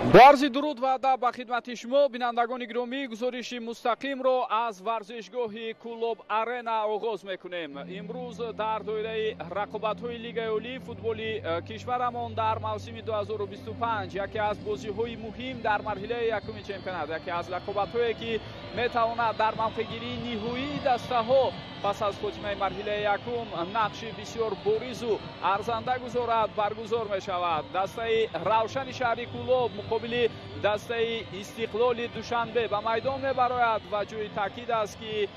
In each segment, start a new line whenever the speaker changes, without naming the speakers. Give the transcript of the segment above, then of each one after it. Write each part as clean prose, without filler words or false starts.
Бо арзи дуруд ва адаб ба хидмати шумо бинандагони гиромӣ, гузориши мустақимро аз варзишгоҳи Кӯлоб Арена оғоз мекунем. Имрӯз дар доираи рақобатҳои Лигаи олии футболи кишварамон дар мавсими 2025 яке аз бозиҳои муҳим дар марҳилаи якуми чемпионат, яке аз рақобатҳое ки метавонад дар мавқеъгирии ниҳоии дастаҳо пас аз хотимаи марҳилаи якум нақши бисёр боризу арзанда гузорад, баргузор мешавад. Дастаи Равшани шаҳри Кӯлоб муқобили дастаи Истиқлоли Душанбе ба майдон мебарояд ва ҷои таъкид аст, ки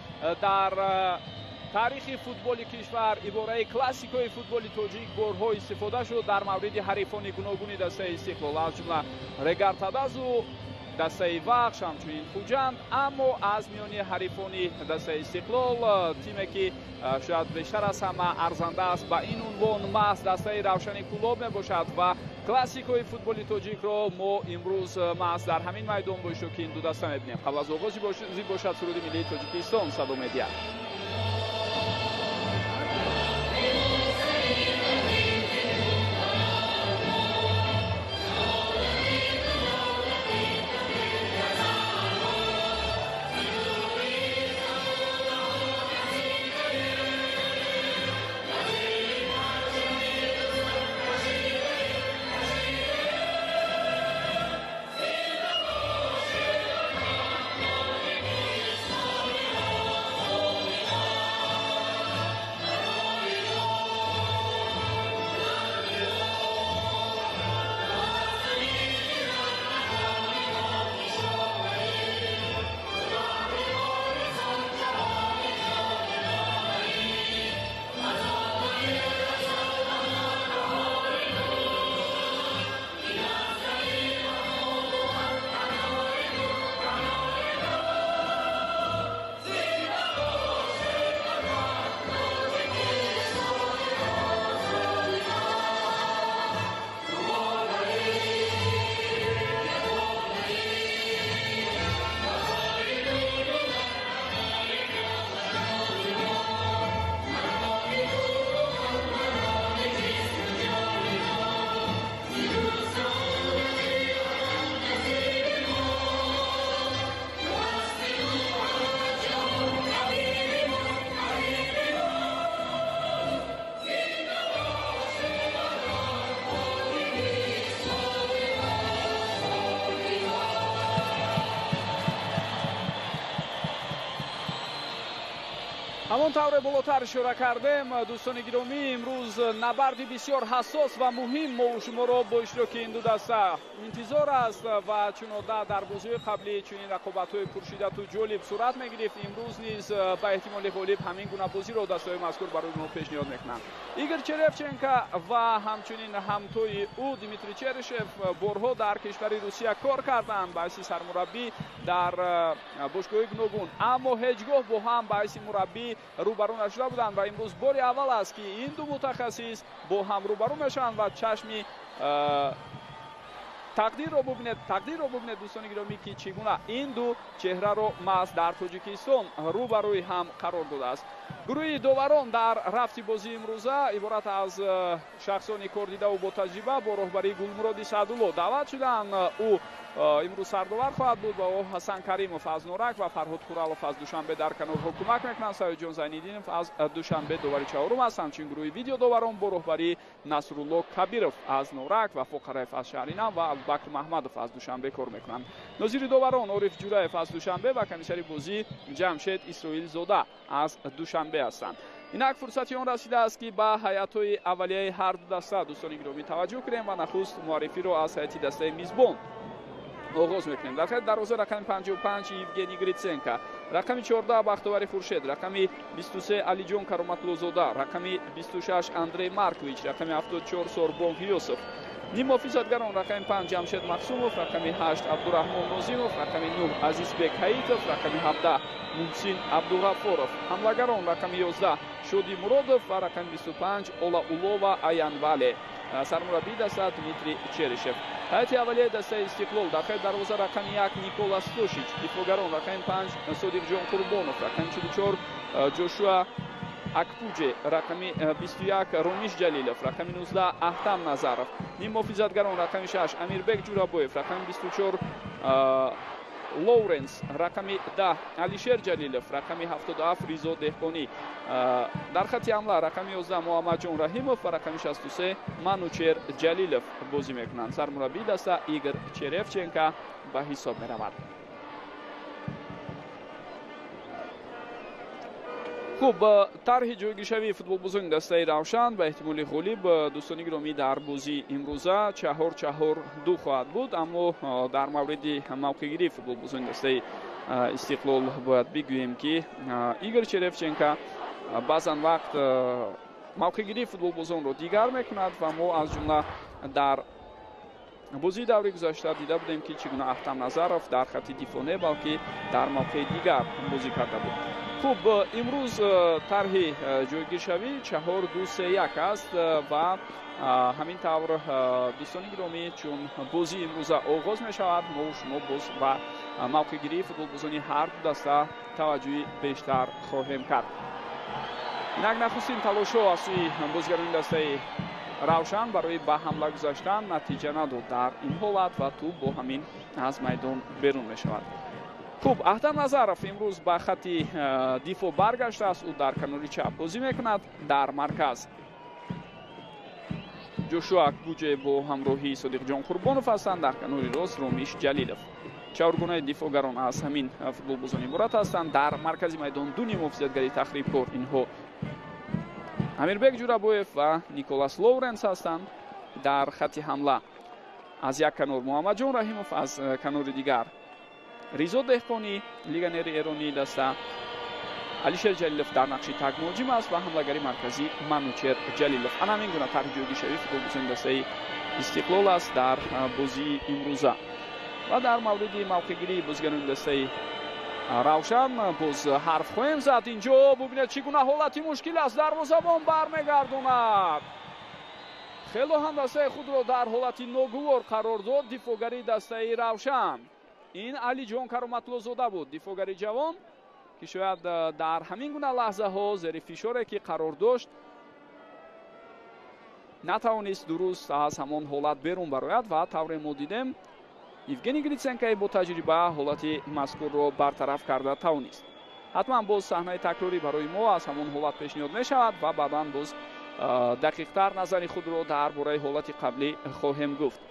дар таърихи футболи кишвар ибораи классикои футболи тоҷик борҳо истифода шуд дар мавриди ҳарифони гуногуни дастаи Истиқлол, аз ҷумла Регартадазу, дастаи Вахш, ҳамчунин Хуҷанд. Аммо аз миёни ҳарифони дастаи Истиқлол тиме ки шояд бештар аз ҳама арзанда аст ба ин унвон, маҳз дастаи Равшани Кӯлоб мебошад ва классикои футболи тоҷикро мо имрӯз маҳз дар ҳамин майдон бо иштироки ин ду даста мебинем. Қабл аз оғози бозӣ бошад, суруди миллии Тоҷикистон садо медиҳад. Ҳамон тавре болотар ишора кардем, дӯстони гиромӣ, имрӯз набарди бисёр ҳассос ва муҳим мову шуморо бо иштироки ин ду даста интизор аст ва чун одат дар бозиҳои қаблӣ чунин рақобатҳои пуршиддату ҷолиб сурат мегирифт, имрӯз низ ба эҳтимоли ғолиб ҳамин гуна бозиро дастаҳои мазкур барои мо пешниҳод мекунанд. Игор Черевченко ва ҳамчунин ҳамтои ӯ Дмитрий Черышев борҳо дар кишвари Русия кор карданд ба ҳайси сармураббӣ дар бошгоҳҳои гуногун, аммо ҳеҷ гоҳ бо ҳам ба ҳайси мураббӣ рӯбарӯ нашуда буданд ва имрӯз бори аввал аст, ки ин ду мутахассис бо ҳам рӯбарӯ мешаванд ва чашми тақдирро бубинед, тақдирро бубинед, дӯстони гиромӣ, ки чӣ гуна ин ду чеҳраро маҳз дар Тоҷикистон рӯбарӯи ҳам қарор додааст. Гурӯҳи доварон дар рафти бозии имрӯза иборат аз шахсони кордидаву ботаҷриба бо роҳбарии Гулмуроди Саъдулло даъват шуданд. Ӯ имрӯз сардовар хоҳад буд ва ӯ Ҳасан Каримов аз Норак ва Фарҳод Хуралов аз Душанбе дар канорҳо кӯмак мекунанд. Саидҷон Зайниддинов аз Душанбе довари чаҳорум аст. Ҳамчунин гурӯҳи видеодоварон бо роҳбарии Насрулло Кабиров аз Норак ва Фоқараев аз шаҳри Нав ва Абубакр Маҳмадов аз Душанбе кор мекунанд. Нозири доварон Ориф Ҷураев аз Душанбе ва комиссари бозӣ Ҷамшед Исроилзода аз Душанбе ҳастанд. Инак фурсати он расидааст, ки ба ҳайатҳои аввалияи ҳар ду даста, дӯстони гиромӣ, таваҷҷӯҳ кунем ва нахуст муаррифиро аз ҳайати дастаи мизбон оғоз мекунем. Дар хати дарвоза рақами 55 Евгений Гриценко, рақами 14 Бахтовари Хуршед, рақами 23 Алиҷон Кароматлозода, рақами 26 Андрей Маркович, рақами 74 Сорбон Ғиёсов. Ниммуҳофизатгарон рақами 5 Ҷамшед Мақсумов, рақами 8 Абдураҳмон Нозимов, рақами 9 Азизбек Ҳаитов, рақами 17 Муҳсин Абдуғаффоров. Ҳамлагарон рақами 11 Шоди Муродов ва рақами 25 Олаулова Аянвале. Сармураббии даста Дмитрий Черышев. Ҳайати аввалияи дастаи Истиқлол дар хати дарвоза рақами 1 Никола Стошич, дифоъгарон рақами 5 Содиқҷон Қурбонов, рақами 44 Ҷошуа Акпуҷе, рақами 21 Ромиш Ҷалилов, рақами 19 Аҳтам Назаров, ниммуҳофизатгарон рақами 6 Амирбек Ҷурабоев, рақами 24 Лоуренс, рақами 10 Алишер Ҷалилов, рақами 77 Ризо Деҳқонӣ. Дар хати ҳамла рақами 11 Муҳаммадҷон Раҳимов ва рақами 63 Манучер Ҷалилов бозӣ мекунанд. Сармураббии даста Игор Черевченко ба ҳисоб меравад. Хуб, тарҳи ҷойгиршавии футболбозони дастаи Равшан ба эҳтимоли ғолиб, дӯстони гиромӣ, дар бозии имрӯза 4-4-2 хоҳад буд, аммо дар мавриди мавқеъгирии футболбозони дастаи Истиқлол бояд бигӯем, ки Игор Черевченко баъзан вақт мавқеъгирии футболбозонро дигар мекунад ва мо аз ҷумла дар бозии даври гузашта дида будем, ки чӣ гуна Аҳтам Назаров дар хати дифоъ не, балки дар мавқеи дигар бозӣ карда буд. Хуб, имрӯз тарҳи ҷойгиршавӣ 4-2-3-1 аст ва ҳамин тавр, дӯстони гиромӣ, чун бозии имрӯза оғоз мешавад, мо шумо боз ба мавқеъгирии футболбозони ҳар ду даста таваҷҷӯҳи бештар хоҳем кард. Инак нахустин талошҳо аз сӯи бозигарони дастаи Равшан барои ба ҳамла гузаштан натиҷа надод дар ин ҳолат ва тӯб бо ҳамин аз майдон берун мешавад. Хуб, Аҳтам Назаров имрӯз ба хати дифоъ баргаштааст. Ӯ дар канори чап бозӣ мекунад. Дар марказ Ҷошуа Акбуҷе бо ҳамроҳии Содиқҷон Қурбонов ҳастанд, дар канори рост Ромиш Ҷалилов. Чаҳоргунаи дифоъгарон аз ҳамин футболбозон иборат ҳастанд. Дар маркази майдон ду ниммуҳофизатгари тахрибкор, инҳо Амирбек Ҷурабоев ва Николас Лоуренс ҳастанд. Дар хати ҳамла аз як канор Муҳаммадҷон Раҳимов, аз канори дигар Ризо Деҳқонӣ, легионери эронии даста. Алишер Ҷалилов дар нақши такмуҳоҷим аст ва ҳамлагари марказӣ Манучер Ҷалилов. Ана ҳамин гуна тарҳи ҷойгиршавии футболбозони дастаи Истиқлол аст дар бозии имрӯза. Ва дар мавриди мавқеъгирии бозигарони дастаи Равшан боз ҳарф хоҳем зад. Инҷо бубинед, чӣ гуна ҳолати мушкил аст. Дарвозабон бармегардонад. Хело ҳам дастаи худро дар ҳолати ногувор қарор дод дифоъгари дастаи Равшан. Ин Алиҷон Кароматлозода буд, дифоъгари ҷавон, ки шояд дар ҳамин гуна лаҳзаҳо зери фишоре ки қарор дошт натавонист дуруст аз ҳамон ҳолат берун барояд ва тавре мо дидем, Евгений Гриценкои бо таҷриба ҳолати мазкурро бартараф карда тавонист. Ҳатман боз саҳнаи такрорӣ барои мо аз ҳамон ҳолат пешниҳод мешавад ва баъдан боз дақиқтар назари худро дар бораи ҳолати қаблӣ хоҳем гуфт.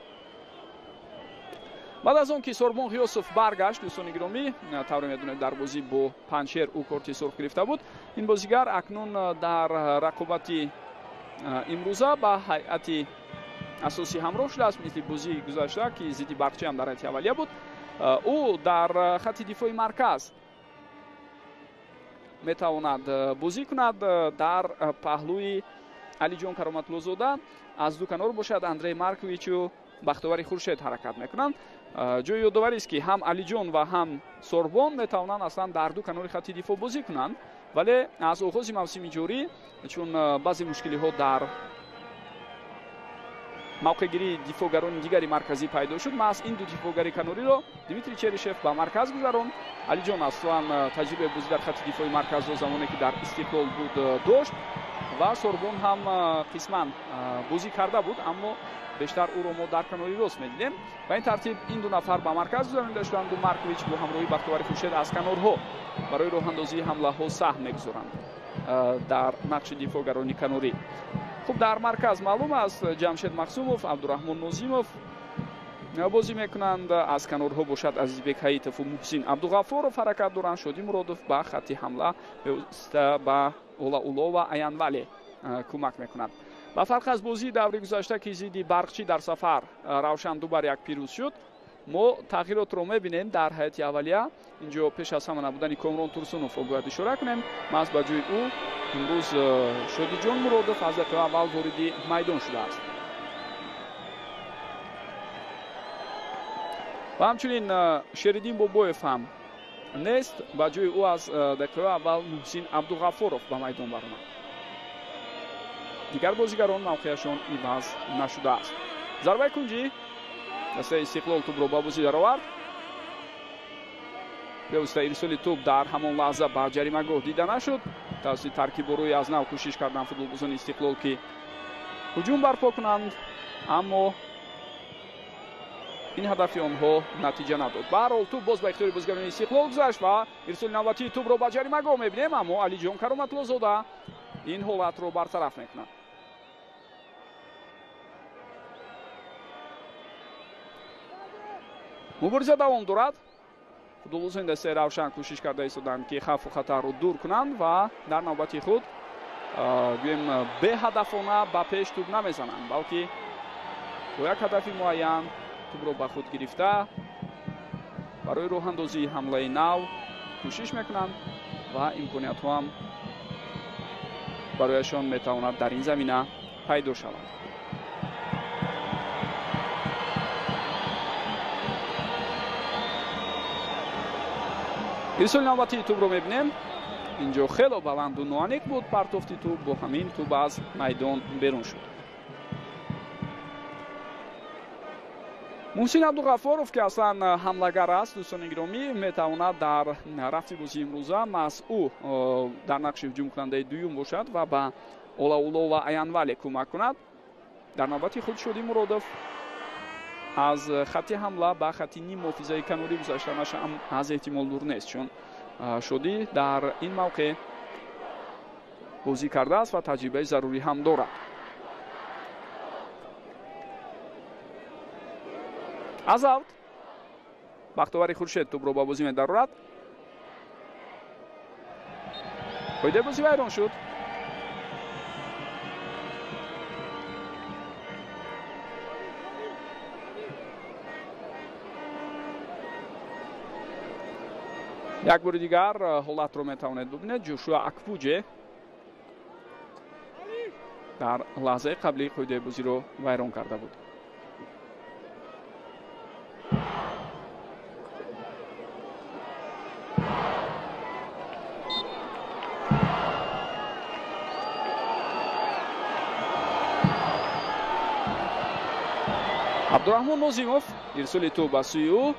Баъд аз он ки Сорбон Ғиёсов баргашт, дӯстони гиромӣ, тавре медонед, дар бозӣ бо Панҷшер ӯ корти сурх гирифта буд. Ин бозигар акнун дар рақобати имрӯза ба ҳайати асосӣ ҳамроҳ шудааст, мисли бозии гузашта, ки зидди Барқчӣ ҳам дар ҳайати аввалия буд. Ӯ дар хати дифои марказ метавонад бозӣ кунад дар паҳлӯи Алиҷон Кароматлозода. Аз ду канор бошад Андрей Марковичу Бахтовари Хуршед ҳаракат мекунанд. Ҷои ёдоварист, ки ҳам Алиҷон ва ҳам Сорбон метавонанд аслан дар ду канори хати дифоъ бозӣ кунанд, вале аз оғози мавсими ҷорӣ, чун баъзе мушкилиҳо дар мавқеъгирии дифоъгарони дигари марказӣ пайдо шуд, маҳз ин ду дифоъгари канориро Дмитрий Черишев ба марказ гузаронд. Алиҷон аслан таҷрибаи бозӣ дар хати дифои марказро замоне ки дар Истиқлол буд дошт ва Сорбон ҳам қисман бозӣ карда буд, аммо бештар ӯро мо дар канори рост медидем. Ба ин тартиб ин ду нафар ба марказ гузаронида шуданд. Маркович бо ҳамроҳии Бахтовари Хуршед аз канорҳо барои роҳандозии ҳамлаҳо саҳм мегузоранд дар нақши дифоъгарони канорӣ. Хуб, дар марказ маълум аст, Ҷамшед Махсумов, Абдураҳмон Нозимов бозӣ мекунанд. Аз канорҳо бошад Азизбек Ҳаитову Муҳсин Абдуғаффоров ҳаракат доранд. Шодӣ Муродов ба хати ҳамла бевосита ба Олаулова Аянвале кӯмак мекунад. Ба фарқ аз бозии даври гузашта, ки зидди Барқчӣ дар сафар Равшан 2-1 пирӯз шуд, мо тағйиротро мебинем дар ҳайати аввалия. Инҷо пеш аз ҳама набудани Комрон Турсуновро бояд ишора кунем. Маҳз ба ҷои ӯ имрӯз Шодиҷон Муродов аз дақиқаи аввал вориди майдон шудааст. Ва ҳамчунин Шериддин Бобоев ҳам нест. Ба ҷои ӯ аз дақиқаи аввал Муҳсин Абдуғаффоров ба майдон баромад. Дигар бозигарон мавқеашон иваз нашудааст. Зарбаи кунҷӣ, дастаи Истиқлол тӯбро ба бозӣ даровард. Бевосита ирсоли тӯб дар ҳамон лаҳза ба ҷаримагоҳ дида нашуд. Тавассути таркибу рӯй аз нав кӯшиш карданд футболбозони Истиқлол, ки ҳуҷум барпо кунанд, аммо ин ҳадафи онҳо натиҷа надод. Баҳрҳол тӯб боз ба ихтиёри бозигарони Истиқлол гузашт ва ирсоли навбатии тӯбро ба ҷаримагоҳ мебинем, аммо Алиҷон Кароматуллозода ин ҳолатро бартараф мекунад. Мубориза давом дорад. Футболбозони дастаи Равшан кӯшиш карда истоданд, ки хавфу хатарро дур кунанд ва дар навбати худ гӯем беҳадафона ба пеш тӯб намезананд, балки бо як ҳадафи муайян тӯбро ба худ гирифта барои роҳандозии ҳамлаи нав кӯшиш мекунанд ва имкониятҳо ҳам барояшон метавонад дар ин замина пайдо шавад. Ирсоли навбатии тӯбро мебинем. Инҷо хело баланду ноаниқ буд партофти тӯб, бо ҳамин тӯб аз майдон берун шуд. Муҳсин Абдуғаффоров, ки аслан ҳамлагар аст, дӯстони гиромӣ, метавонад дар рафти бозии имрӯза маҳз ӯ дар нақши ҳуҷумкунандаи дуюм бошад ва ба Олауло ва Аянвале кӯмак кунад. Дар навбати худ Шодӣ Муродов аз хатти ҳамла ба хатти ним муҳофизаи канорӣ гузаштанаш ҳам аз эҳтимол дур нест, чун Шодӣ дар ин мавқеъ бозӣ кардааст ва таҷрибаи зарурӣ ҳам дорад. Аз авт Бахтовари Хуршед тӯбро ба бозӣ медарорад. Қоидаи бозӣ вайрон шуд. Як бори дигар ҳолатро метавонед бубинед. Ҷошуа Акпуҷе дар лаҳзаи қаблӣ қоидаи бозиро вайрон карда буд. Абдураҳмон Нозимов ирсоли тӯб ба сӯи ӯ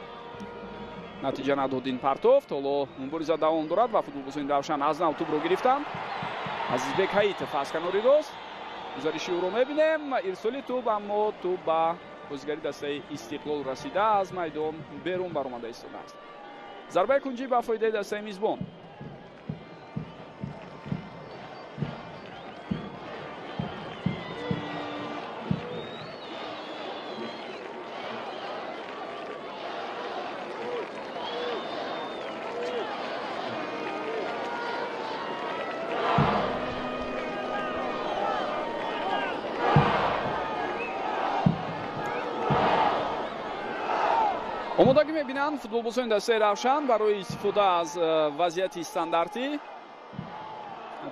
натиҷа надод ин партофт. Ҳоло мубориза давом дорад ва футболбозони Равшан аз нав тӯбро гирифтанд. Азизбек Ҳаитов аз канори рост гузариши ӯро мебинем. Ирсоли тӯб, аммо тӯб ба бозигари дастаи Истиқлол расида аз майдон берун баромада истодааст. Зарбаи кунҷӣ ба фоидаи дастаи мизбон. Омодагӣ мебинанд футболбозони дастаи Равшан барои истифода аз вазъияти стандартӣ.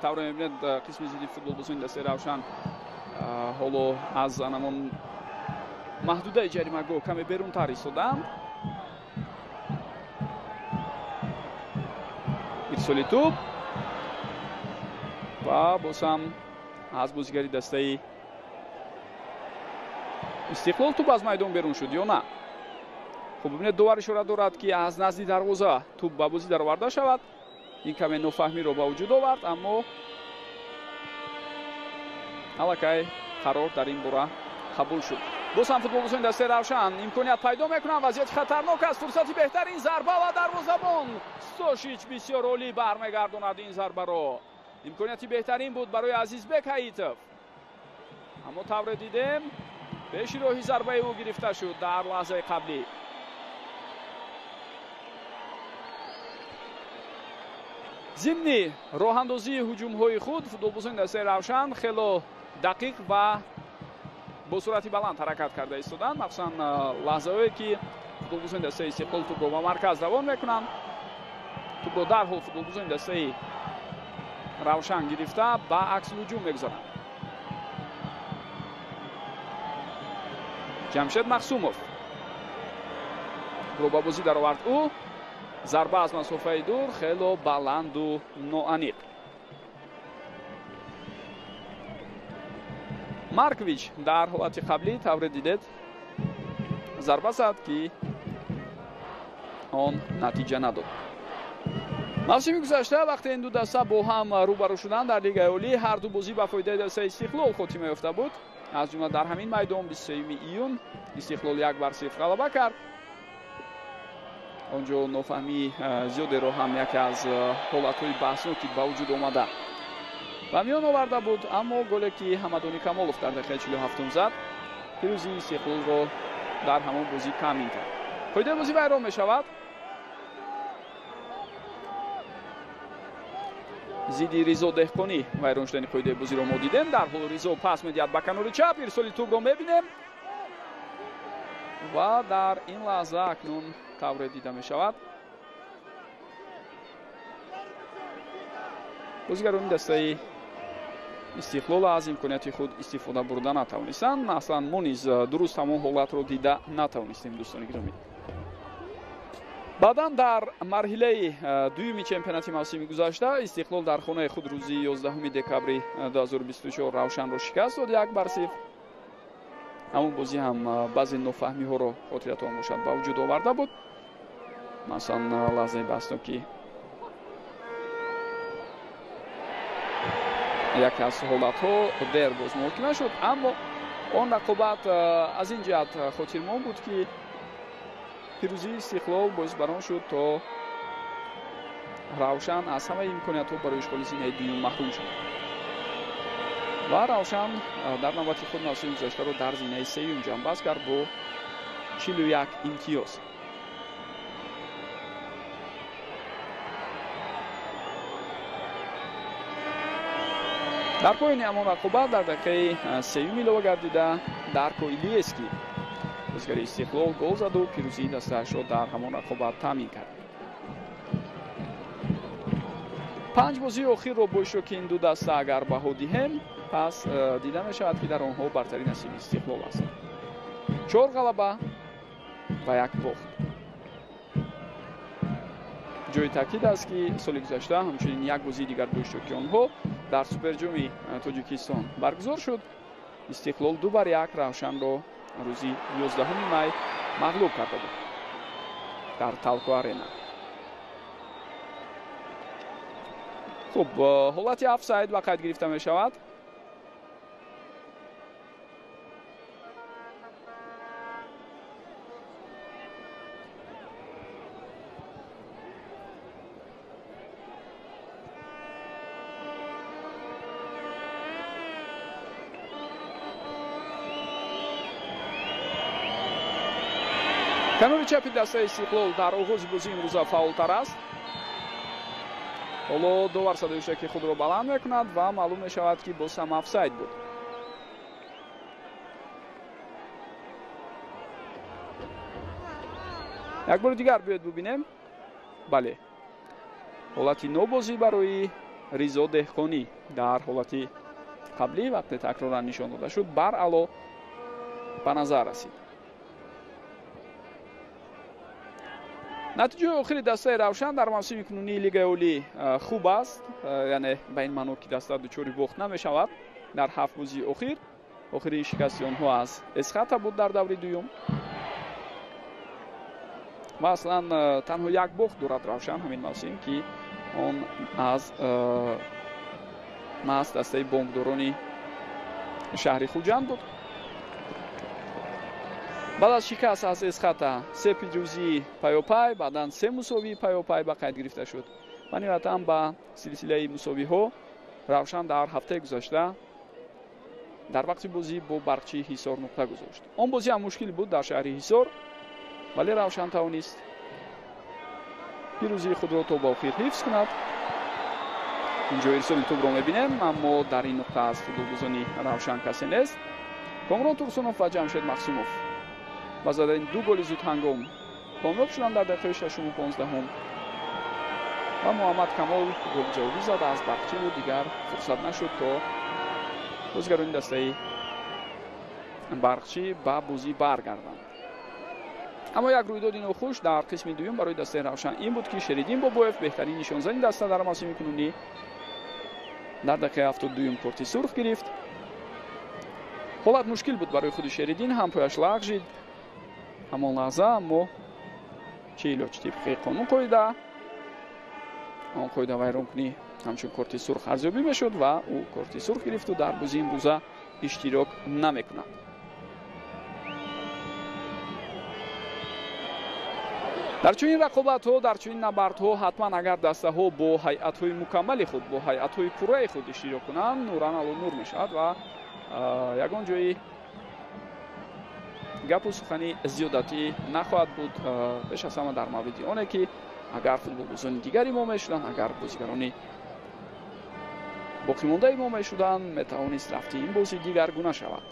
Тавре мебинед, қисми зидди футболбозони дастаи Равшан ҳоло аз анамон маҳдудаи ҷаримагоҳ каме берунтар истоданд. Ирсоли тӯб ва боз ҳам аз бозигари дастаи Истиқлол тӯб аз майдон берун шуд ё на? Хуб, бибинед, довар ишора дорад, ки аз назди дарвоза тӯб ба бозӣ дароварда шавад. Ин каме нофаҳмиро ба вуҷуд овард, аммо аллакай қарор дар ин бора қабул шуд. Боз ҳам футболбозони дастаи Равшан имконият пайдо мекунанд. Вазъияти хатарнок аст. Фурсати беҳтарин, зарба ва дарвозабон Стошич бисёр олӣ бармегардонад ин зарбаро. Имконияти беҳтарин буд барои Азизбек Ҳаитов, аммо тавре дидем пеши роҳи зарбаи ӯ гирифта шуд дар лаҳзаи қаблӣ. Зимни роҳандозии ҳуҷумҳои худ футболбозони дастаи Равшан хело дақиқ ва бо суръати баланд ҳаракат карда истоданд, махсусан лаҳзаҳое ки футболбозони дастаи Истиқлол тӯбро ба марказ равон мекунанд. Тӯбро дарҳол футболбозони дастаи Равшан гирифта ба аксулҳуҷум мегузаранд. Ҷамшед Махсумов тӯбро ба бозӣ даровард ӯ. Зарба аз масофаи дур хело баланду ноаниқ. Маркович дар ҳолати қаблӣ тавре дидед зарба зад, ки он натиҷа надод. Мавсими гузашта вақте ин ду даста бо ҳам рӯбарӯ шуданд дар Лигаи Олӣ, ҳар ду бозӣ ба фоидаи дастаи Истиқлол хотима ёфта буд. Аз ҷумла дар ҳамин майдон 23 июн Истиқлол 1-0 ғалаба кард. Он ҷо нофаҳмии зиёдеро ҳам яке аз ҳолатҳои баҳсноки ба вуҷуд омада ба миён оварда буд, аммо голе ки Ҳамадони Камолов дар дақиқаи 47 зад, пирӯзии Истиқлолро дар ҳамон бозӣ таъмин кард. Қоидаи бозӣ вайрон мешавад. Зидди Ризо Деҳқонӣ вайрон шудани қоидаи бозиро мо дидем. Дар ҳол Ризо пас медиҳад ба канори чап, ирсоли тӯбро мебинем ва дар ин лаҳза акнун тавре дида мешавад. Бозигарони дастаи Истиқлол аз имконияти худ истифода бурда натавонистанд. Аслан мо низ дуруст ҳамон ҳолатро дида натавонистем, дӯстони гиромӣ. Баъдан дар марҳилаи дуюми чемпионати мавсими гузашта Истиқлол дар хонаи худ рӯзи 11 декабри 2024 Равшанро шикаст дод 1-0. Ҳамон бозӣ ҳам баъзе нофаҳмиҳоро хотиратон бошад ба вуҷуд оварда буд. Масалан, лаҳзаи баҳснокӣ яке аз ҳолатҳо дер боз муҳокима шуд, аммо он рақобат аз ин ҷиҳат хотирмон буд, ки пирӯзии Истиқлол боис бар он шуд, то Равшан аз ҳамаи имкониятҳо барои ишғоли зинаи дуюм маҳрум шуд ва Равшан дар навбати худ мавсими гузаштаро дар зинаи сеюм ҷамъбаст кард бо 41 имтиёз. Дар поёни ҳамон рақобат дар дақиқаи сеюм илова гардида Дарко Илиевский бозигари Истиқлол гол заду пирӯзии дастаашро дар ҳамон рақобат таъмин кард. 5 бозии охирро бо иштироки ин ду даста агар баҳо диҳем, пас дида мешавад, ки дар онҳо бартарӣ насиби Истиқлол аст. 4 ғалаба ва 1 бохт. Ҷои таъкид аст, ки соли гузашта ҳамчунин як бозии дигар бо иштироки онҳо дар Суперҷоми Тоҷикистон баргузор шуд. Истиқлол 2-1 Равшанро рӯзи 11 май мағлуб карда буд дар Талко Арена. Хуб, ҳолати офсайд ба қайд гирифта мешавад. Канори чапи дастаи Истиқлол дар оғози бозии имрӯза фаъолтар аст. Ҳоло довар садои шаки худро баланд мекунад ва маълум мешавад, ки боз ҳам офсайд буд. Як бори дигар биёед бубинем. Бале, ҳолати нобозӣ барои Ризо Деҳқонӣ дар ҳолати қаблӣ вақте такроран нишон дода шуд, баръало ба назар расид. Натиҷаи охири дастаи Равшан дар мавсими кунунии Лигаи Олӣ хуб аст, яъне ба ин маъно, ки даста дучори бохт намешавад дар 7 бозии охир. Охири шикасти онҳо аз Эсхата буд дар даври дуюм ва аслан танҳо як бохт дорад Равшан ҳамин мавсим, ки он аз маҳз дастаи бонкдорони шаҳри Хуҷанд буд. Баъд аз шикаст аз Эсхата 3 пирӯзии паёпай, баъдан 3 мусовии паёпай ба қайд гирифта шуд. Ва ниҳоятан ба силсилаи мусовиҳо Равшан дар ҳафтаи гузашта дар вақти бозӣ бо Барқчии Ҳисор нуқта гузошт. Он бозӣ ҳам мушкил буд дар шаҳри Ҳисор, вале Равшан тавонист пирӯзии худро то ба охир ҳифз кунад. Инҷо ирсоли тӯбро мебинем, аммо дар ин нуқта аз футболбозони Равшан касе нест. Комрон Турсунов ва Ҷамшед Мақсумов ба задани 2 голи зудҳангом комёб шуданд дар дақиқаи 6-15 ва Муҳаммад Камол голи ҷавобӣ зад аз Барқчиву дигар фурсат нашуд, то бозигарони дастаи Барқчӣ ба бозӣ баргарданд. Аммо як рӯйдоди нохуш дар қисми дуюм барои дастаи Равшан ин буд, ки Шериддин Бобоев, беҳтарин нишонзани даста дар мавсими кунунӣ, дар дақиқаи 72 корти сурх гирифт. Ҳолат мушкил буд барои худи Шериддин, ҳам пояш лағжид ҳамон лаҳза, аммо чӣ илоҷ, тибқи қонун қоида Он қоида вайронкунӣ ҳамчун корти сурх арзёбӣ мешуд ва ӯ корти сурх гирифту дар бозии имрӯза иштирок намекунад. Дар чунин рақобатҳо, дар чунин набардҳо ҳатман агар дастаҳо бо ҳайатҳои мукаммали худ, бо ҳайатҳои пурраи худ иштирок кунанд, нуран ало нур мешавад ва ягон ҷои гапу сухани зиёдатӣ нахоҳад буд. Пеш аз ҳама дар мавриди оне ки агар футболбозони дигари мо мешуданд, агар бозигарони боқимондаи мо мешуданд, метавонист рафти ин бозӣ дигаргуна шавад.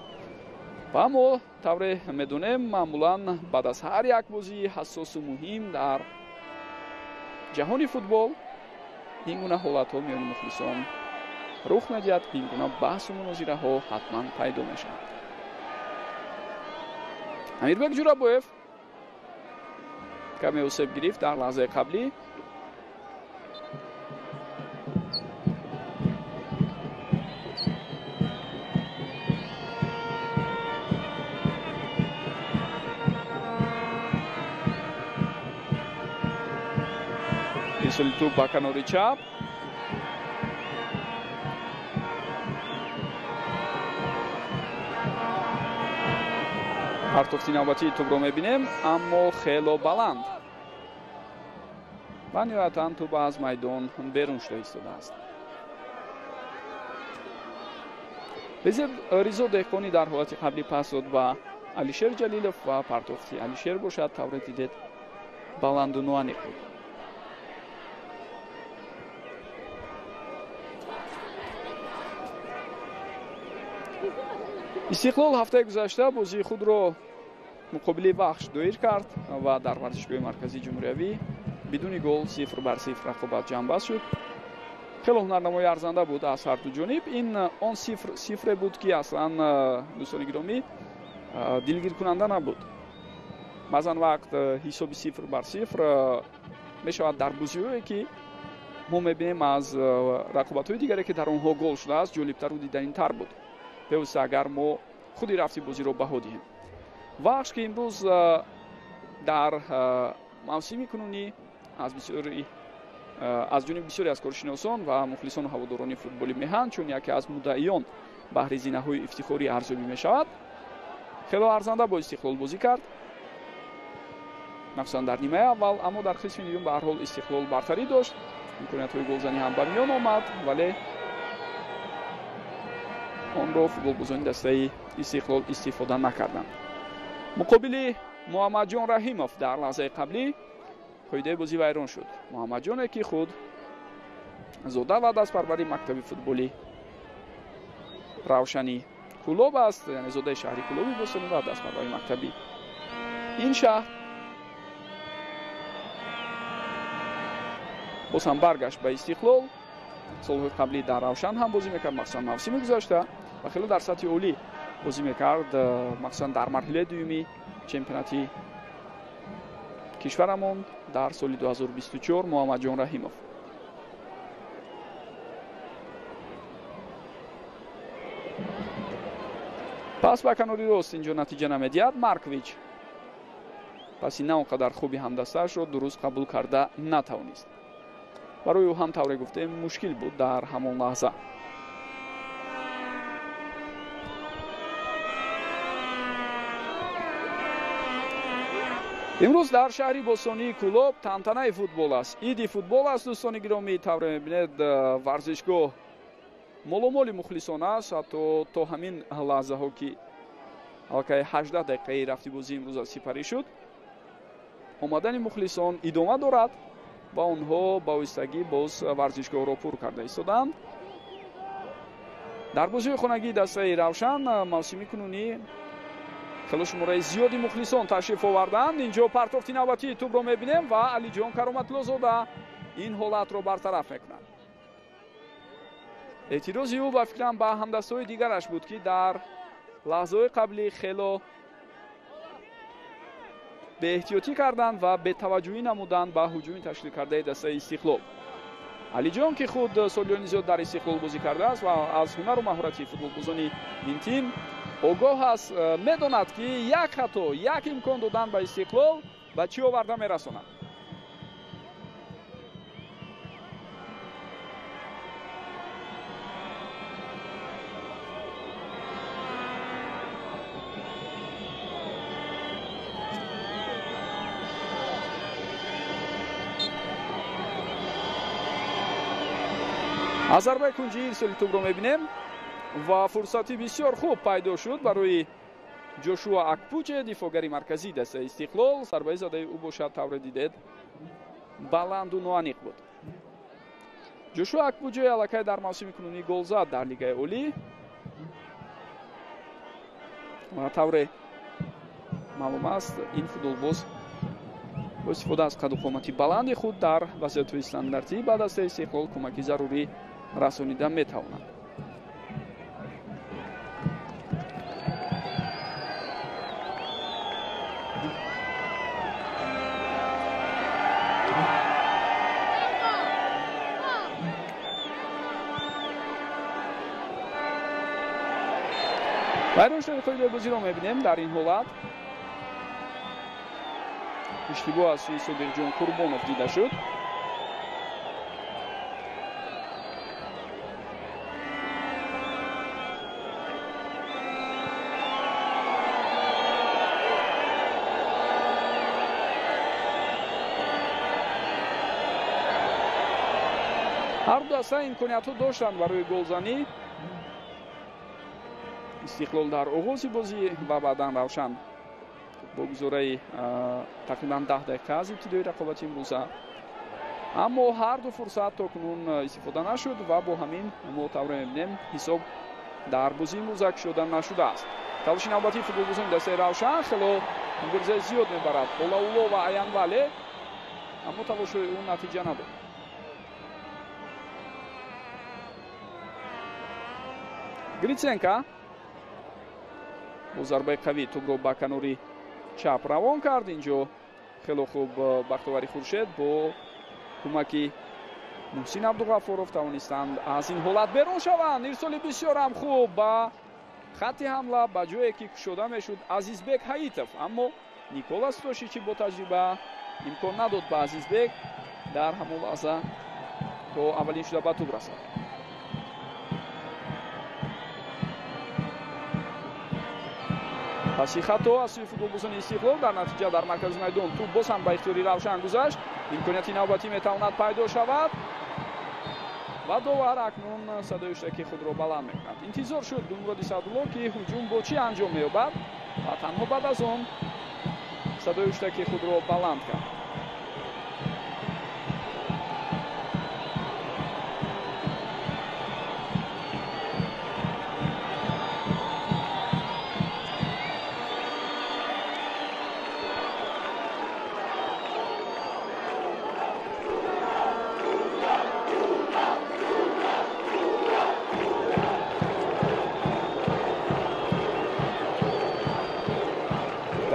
Ва мо тавре медонем, маъмулан баъд аз ҳар як бозии ҳассосу муҳим дар ҷаҳони футбол ин гуна ҳолатҳо миёни мухлисон рух медиҳад, ин гуна баҳсу мунозираҳо ҳатман пайдо мешаванд. Амирбек Ҷурабоев каме осеб гирифт дар лаҳзаи қаблӣ. Ирсоли тӯб ба канори чап. Партофти навбатии тӯбро мебинем, аммо хело баланд. Ва ниҳоятан тӯб аз майдон берун шуда истодааст. Ризо Деҳқонӣ дар ҳолати қаблӣ пас дод ба Алишер Ҷалилов ва партофти Алишер бошад, тавре дидед, баланду ноаниқ буд. Истиқлол ҳафтаи гузашта бозии худро муқобили Вахш доир кард ва дар варзишгоҳи марказии ҷумҳуриявӣ бидуни гол 0-0 рақобат ҷамъбаст шуд. Хело ҳунарнамои арзанда буд аз ҳар ду ҷониб. Ин он 0-0 буд ки аслан, дӯстони гиромӣ, дилгиркунанда набуд. Баъзан вақт ҳисоби 0-0 мешавад дар бозиҳое ки мо мебинем аз рақобатҳои дигаре ки дар онҳо гол шудааст, ҷолибтару диданитар буд. Бевосита агар мо худи рафти бозиро баҳо диҳем. Вахш ки имрӯз дар мавсими кунунӣ аз ҷониби бисёре аз коршиносон ва мухлисону ҳаводорони футболи меҳан чун яке аз муддаиён баҳри зинаҳои ифтихорӣ арзёбӣ мешавад, хело арзанда бо Истиқлол бозӣ кард, махсусан дар нимаи аввал, аммо дар қисми дуюм ба ҳар ҳол Истиқлол бартарӣ дошт. Имкониятҳои голзанӣ ҳам ба миён омад, вале онро футболбозони дастаи Истиқлол истифода накарданд. Муқобили Муҳаммадҷон Раҳимов дар лаҳзаи қаблӣ қоидаи бозӣ вайрон шуд. Муҳаммадҷоне ки худ зода ва дастпарвари мактаби футболи Равшани Кӯлоб аст, яъне зодаи шаҳри Кӯлоби бостонӣ ва дастпарвари мактаби ин шаҳр, боз ҳам баргашт ба Истиқлол. Солҳои қаблӣ дар Равшан ҳам бозӣ мекард, махсусан мавсими гузашта ва хеле дар сатҳи олӣ бозӣ мекард, махсусан дар марҳилаи дуюми чемпионати кишварамон дар соли 2024 Муҳаммадҷон Раҳимов. Пас ба канори рост инҷо натиҷа намедиҳад. Маркович паси на он қадар хуби ҳамдастаашро дуруст қабул карда натавонист. Барои ӯ ҳам тавре гуфтем мушкил буд дар ҳамон лаҳза. Имрӯз дар шаҳри бостонии Кӯлоб тантанаи футбол аст, иди футбол аст. Дӯстони гиромӣ, тавре мебинед, варзишгоҳ моломоли мухлисон аст. Ҳатто то ҳамин лаҳзаҳо ки аллакай 18 дақиқаи рафти бозии имрӯза сипарӣ шуд, омадани мухлисон идома дорад ва онҳо ба оҳистагӣ боз варзишгоҳро пур карда истодаанд. Дар бозиҳои хонагии дастаи Равшан мавсими кунунӣ хело шумораи зиёди мухлисон ташриф оварданд. Инҷо партофти навбатии тӯбро мебинем ва Алиҷон Кароматуллозода ин ҳолатро бартараф мекунад. Эътирози ӯ ба фикрам ба ҳамдастҳои дигараш буд ки дар лаҳзаҳои қаблӣ хело беэҳтиётӣ карданд ва бетаваҷҷӯҳӣ намуданд ба ҳуҷуми ташкил кардаи дастаи Истиқлол. Алиҷон ки худ солиёни зиёд дар Истиқлол бозӣ кардааст ва аз ҳунару маҳорати футболбозони ин тим огоҳ аст, медонад ки як хато, як имкон додан ба Истиқлол ба чӣ оварда мерасонад. Аз зарбаи кунҷӣ ирсоли тӯбро мебинем ва фурсати бисёр хуб пайдо шуд барои Ҷошуа Акпуче, дифоъгари марказии дастаи Истиқлол. Зарбаи задаи ӯ бошад, тавре дидед, баланду ноаниқ буд. Ҷошуа Акпуче аллакай дар мавсими кунунӣ гол зад дар Лигаи Олӣ ва тавре маълум аст, ин футболбоз бо истифода аз қаду қомати баланди худ дар вазъиятҳои стандартӣ ба дастаи Истиқлол кӯмаки зарурӣ расонида метавонад. Вайрон шудани қоидаи бозиро мебинем. Дар ин ҳолат иштибоҳ аз сӯи Содиқҷон Қурбонов дида шуд. Ҳар ду даста имкониятҳо доштанд барои голзанӣ. Истиқлол дар оғози бозӣ ва баъдан Равшан бо гузораи тақрибан 10 дақиқа аз ибтидои рақобати имрӯза. Аммо ҳар ду фурсат то кунун истифода нашуд ва бо ҳамин мо тавре мебинем, ҳисоб дар бозии имрӯза кушода нашудааст. Талоши навбатии футболбозони дастаи Равшан, хело муборизаи зиёд мебарад Олауло ва Аянвале, аммо талошҳои ӯ натиҷа надод. Гриценко бо зарбаи қавӣ тӯбро ба канори чап равон кард. Инҷо хело хуб Бахтовари Хуршед бо кӯмаки Муҳсин Абдуғаффоров тавонистанд аз ин ҳолат берун шаванд. Ирсоли бисёрам хуб ба хатти ҳамла, ба ҷое ки кушода мешуд Азизбек Ҳаитов, аммо Никола Стошичи бо таҷриба имкон надод ба Азизбек дар ҳамон лаҳза то аввалин шуда ба тӯб расад. Паси хато аз сӯи футболбозони Истиқлол, дар натиҷа дар маркази майдон тӯб боз ҳам ба ихтиёри Равшан гузашт. Имконияти навбатӣ метавонад пайдо шавад ва довар акнун садои ҳуштаки худро баланд мекунад. Интизор шуд Гулмуроди Саъдулло, ки ҳуҷум бо чӣ анҷом меёбад ва танҳо баъд аз он садои ҳуштаки худро баланд кард.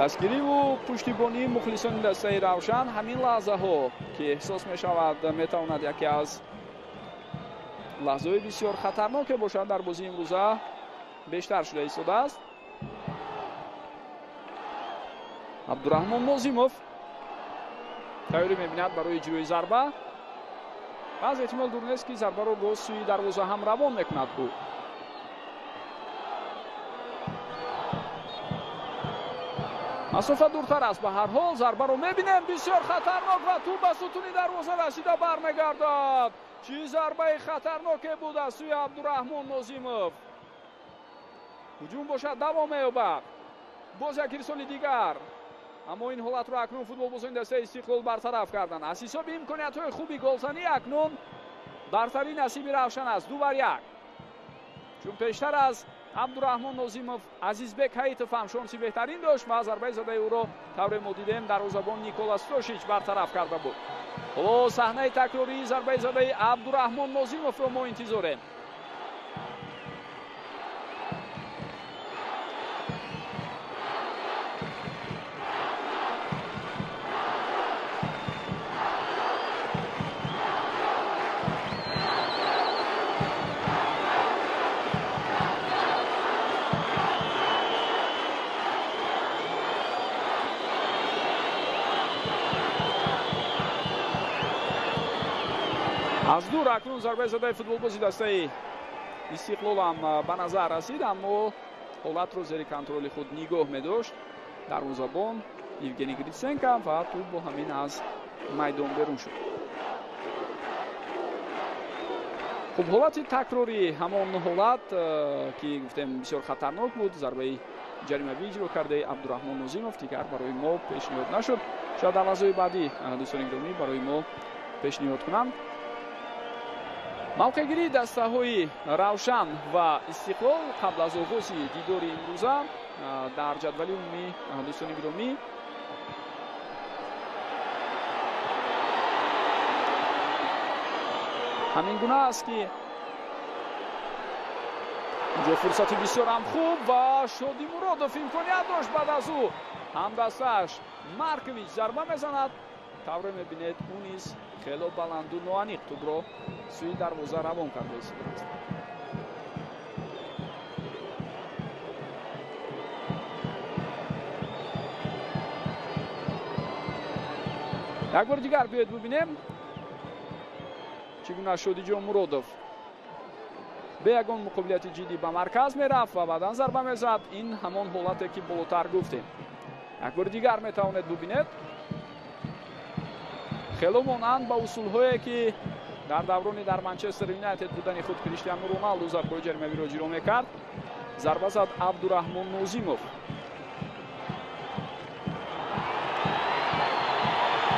Дастгириву пуштибонии мухлисони дастаи Равшан ҳамин лаҳзаҳо, ки эҳсос мешавад, метавонад яке аз лаҳзаҳои бисёр хатарноке бошад дар бозии имрӯза, бештар шуда истодааст. Абдураҳмон Нозимов тайёрӣ мебинад барои иҷрои зарба. Баъз эҳтимол дур нест, ки зарбаро боз сӯи дарвоза ҳам равон мекунад ӯ. Масофа дуртар аст, ба ҳар ҳол зарбаро мебинем, бисёр хатарнок ва тӯб ба сутуни дарвоза расида бармегардад. Чӣ зарбаи хатарноке буд аз сӯи Абдураҳмон Нозимов. Ҳуҷум бошад давом меёбад. Боз як ирсоли дигар, аммо ин ҳолатро акнун футболбозони дастаи Истиқлол бартараф карданд. Аз ҳисоби имкониятҳои хуби голзанӣ акнун бартарӣ насиби Равшан аст, 2-1. Чун пештар аз Абдураҳмон Нозимов Азизбек Ҳаитов ҳам шонси беҳтарин дошт ва зарбаи задаи ӯро тавре мо дидем дарвозабон Никола Стошич бартараф карда буд. Ҳоло саҳнаи такрории зарбаи задаи Абдураҳмон Нозимовро мо интизорем. Аз дур акнун зарбаи задаи футболбози дастаи Истиқлол ҳам ба назар расид, аммо ҳолатро зери контроли худ нигоҳ медошт дарвозабон Евгений Гриценко ва тӯб бо ҳамин аз майдон берун шуд. Хуб, ҳолати такрорӣ ҳамон ҳолат, ки гуфтем бисёр хатарнок буд, зарбаи ҷаримавӣ иҷро кардаи Абдураҳмон Нозимов дигар барои мо пешниҳод нашуд. Шояд дар лаҳзаҳои баъдӣ дӯстони гиромӣ барои мо пешниҳод кунанд. Мавқеъгирии дастаҳои Равшан ва Истиқлол қабл аз оғози дидори имрӯза дар ҷадвали умумӣ, дӯстони гиромӣ, ҳамин гуна аст, ки инҷо фурсати бисёрам хуб ва Шоди Муродов имконият дошт, баъд аз ӯ ҳамдастааш Маркович зарба мезанад. Тавре мебинед, ӯ низ хело баланду ноаниқ тӯбро сӯи дарвоза равон карда истодааст. Як бори дигар биёед бубинем, чӣ гуна Шодиҷон Муродов бе ягон муқобилияти ҷиддӣ ба марказ мерафт ва баъдан зарба мезад. Ин ҳамон ҳолате, ки болотар гуфтем. Як бори дигар метавонед бубинед, хело монанд ба усулҳое, ки дар даврони дар Манчестер Юнайтед будани худ Криштиану Роналду зарбаи ҷаримавиро иҷро мекард. Зарба зад Абдураҳмон Нозимов.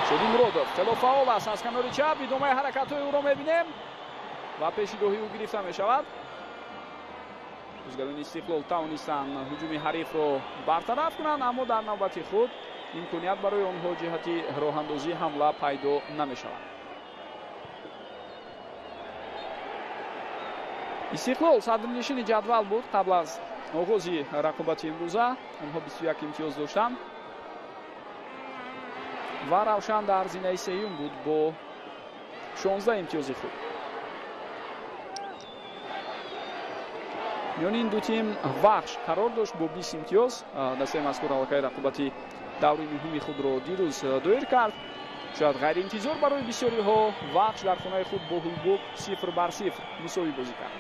Шоди Муродов хело фаъол аст аз канори чап. Идомаи ҳаракатҳои ӯро мебинем ва пеши роҳи ӯ гирифта мешавад. Бозигарони Истиқлол тавонистанд ҳуҷуми ҳарифро бартараф кунанд, аммо дар навбати худ имконият барои онҳо ҷиҳати роҳандозии ҳамла пайдо намешавад. Истиқлол садрнишини ҷадвал буд қабл аз оғози рақобати имрӯза. Онҳо 21 имтиёз доштанд ва Равшан дар зинаи сеюм буд бо 16 имтиёзи худ. Миёни ин ду тим Вахш қарор дошт бо 20 имтиёз. Дастаи мазкур аллакай рақобати даври нуҳуми худро дирӯз доир кард. Шояд ғайриинтизор барои бисёриҳо, Вахш дар хонаи худ бо Ҳулбук 0-0 мусовӣ бозӣ кард.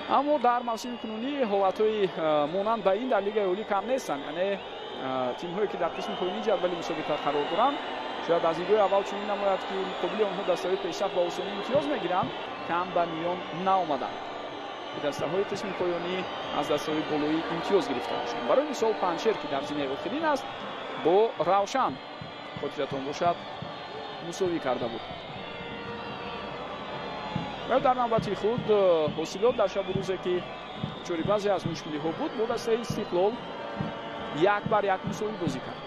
Аммо дар мавсими кунунӣ ҳолатҳои монанд ба ин дар Лигаи Олӣ кам нестанд. Яъне тимҳое, ки дар қисми поёнии ҷадвали мусобиқа қарор доранд, шояд аз нигоҳи аввал чунин намояд, ки муқобили онҳо дастаҳои пешсаф ба осонӣ имтиёз мегиранд, кам ба миён наомаданд. Дастаҳои қисми поёнӣ аз дастаҳои болоӣ имтиёз гирифта бошанд. Барои мисол, Панҷшер, ки дар зинаи охирин аст, бо Равшан, хотиратон бошад, мусовӣ карда буд. Ва дар навбати худ Ҳосилот дар шабу рӯзе, ки чори баъзе аз мушкилиҳо буд, бо дастаи Истиқлол 1-1 мусовӣ бозӣ кард.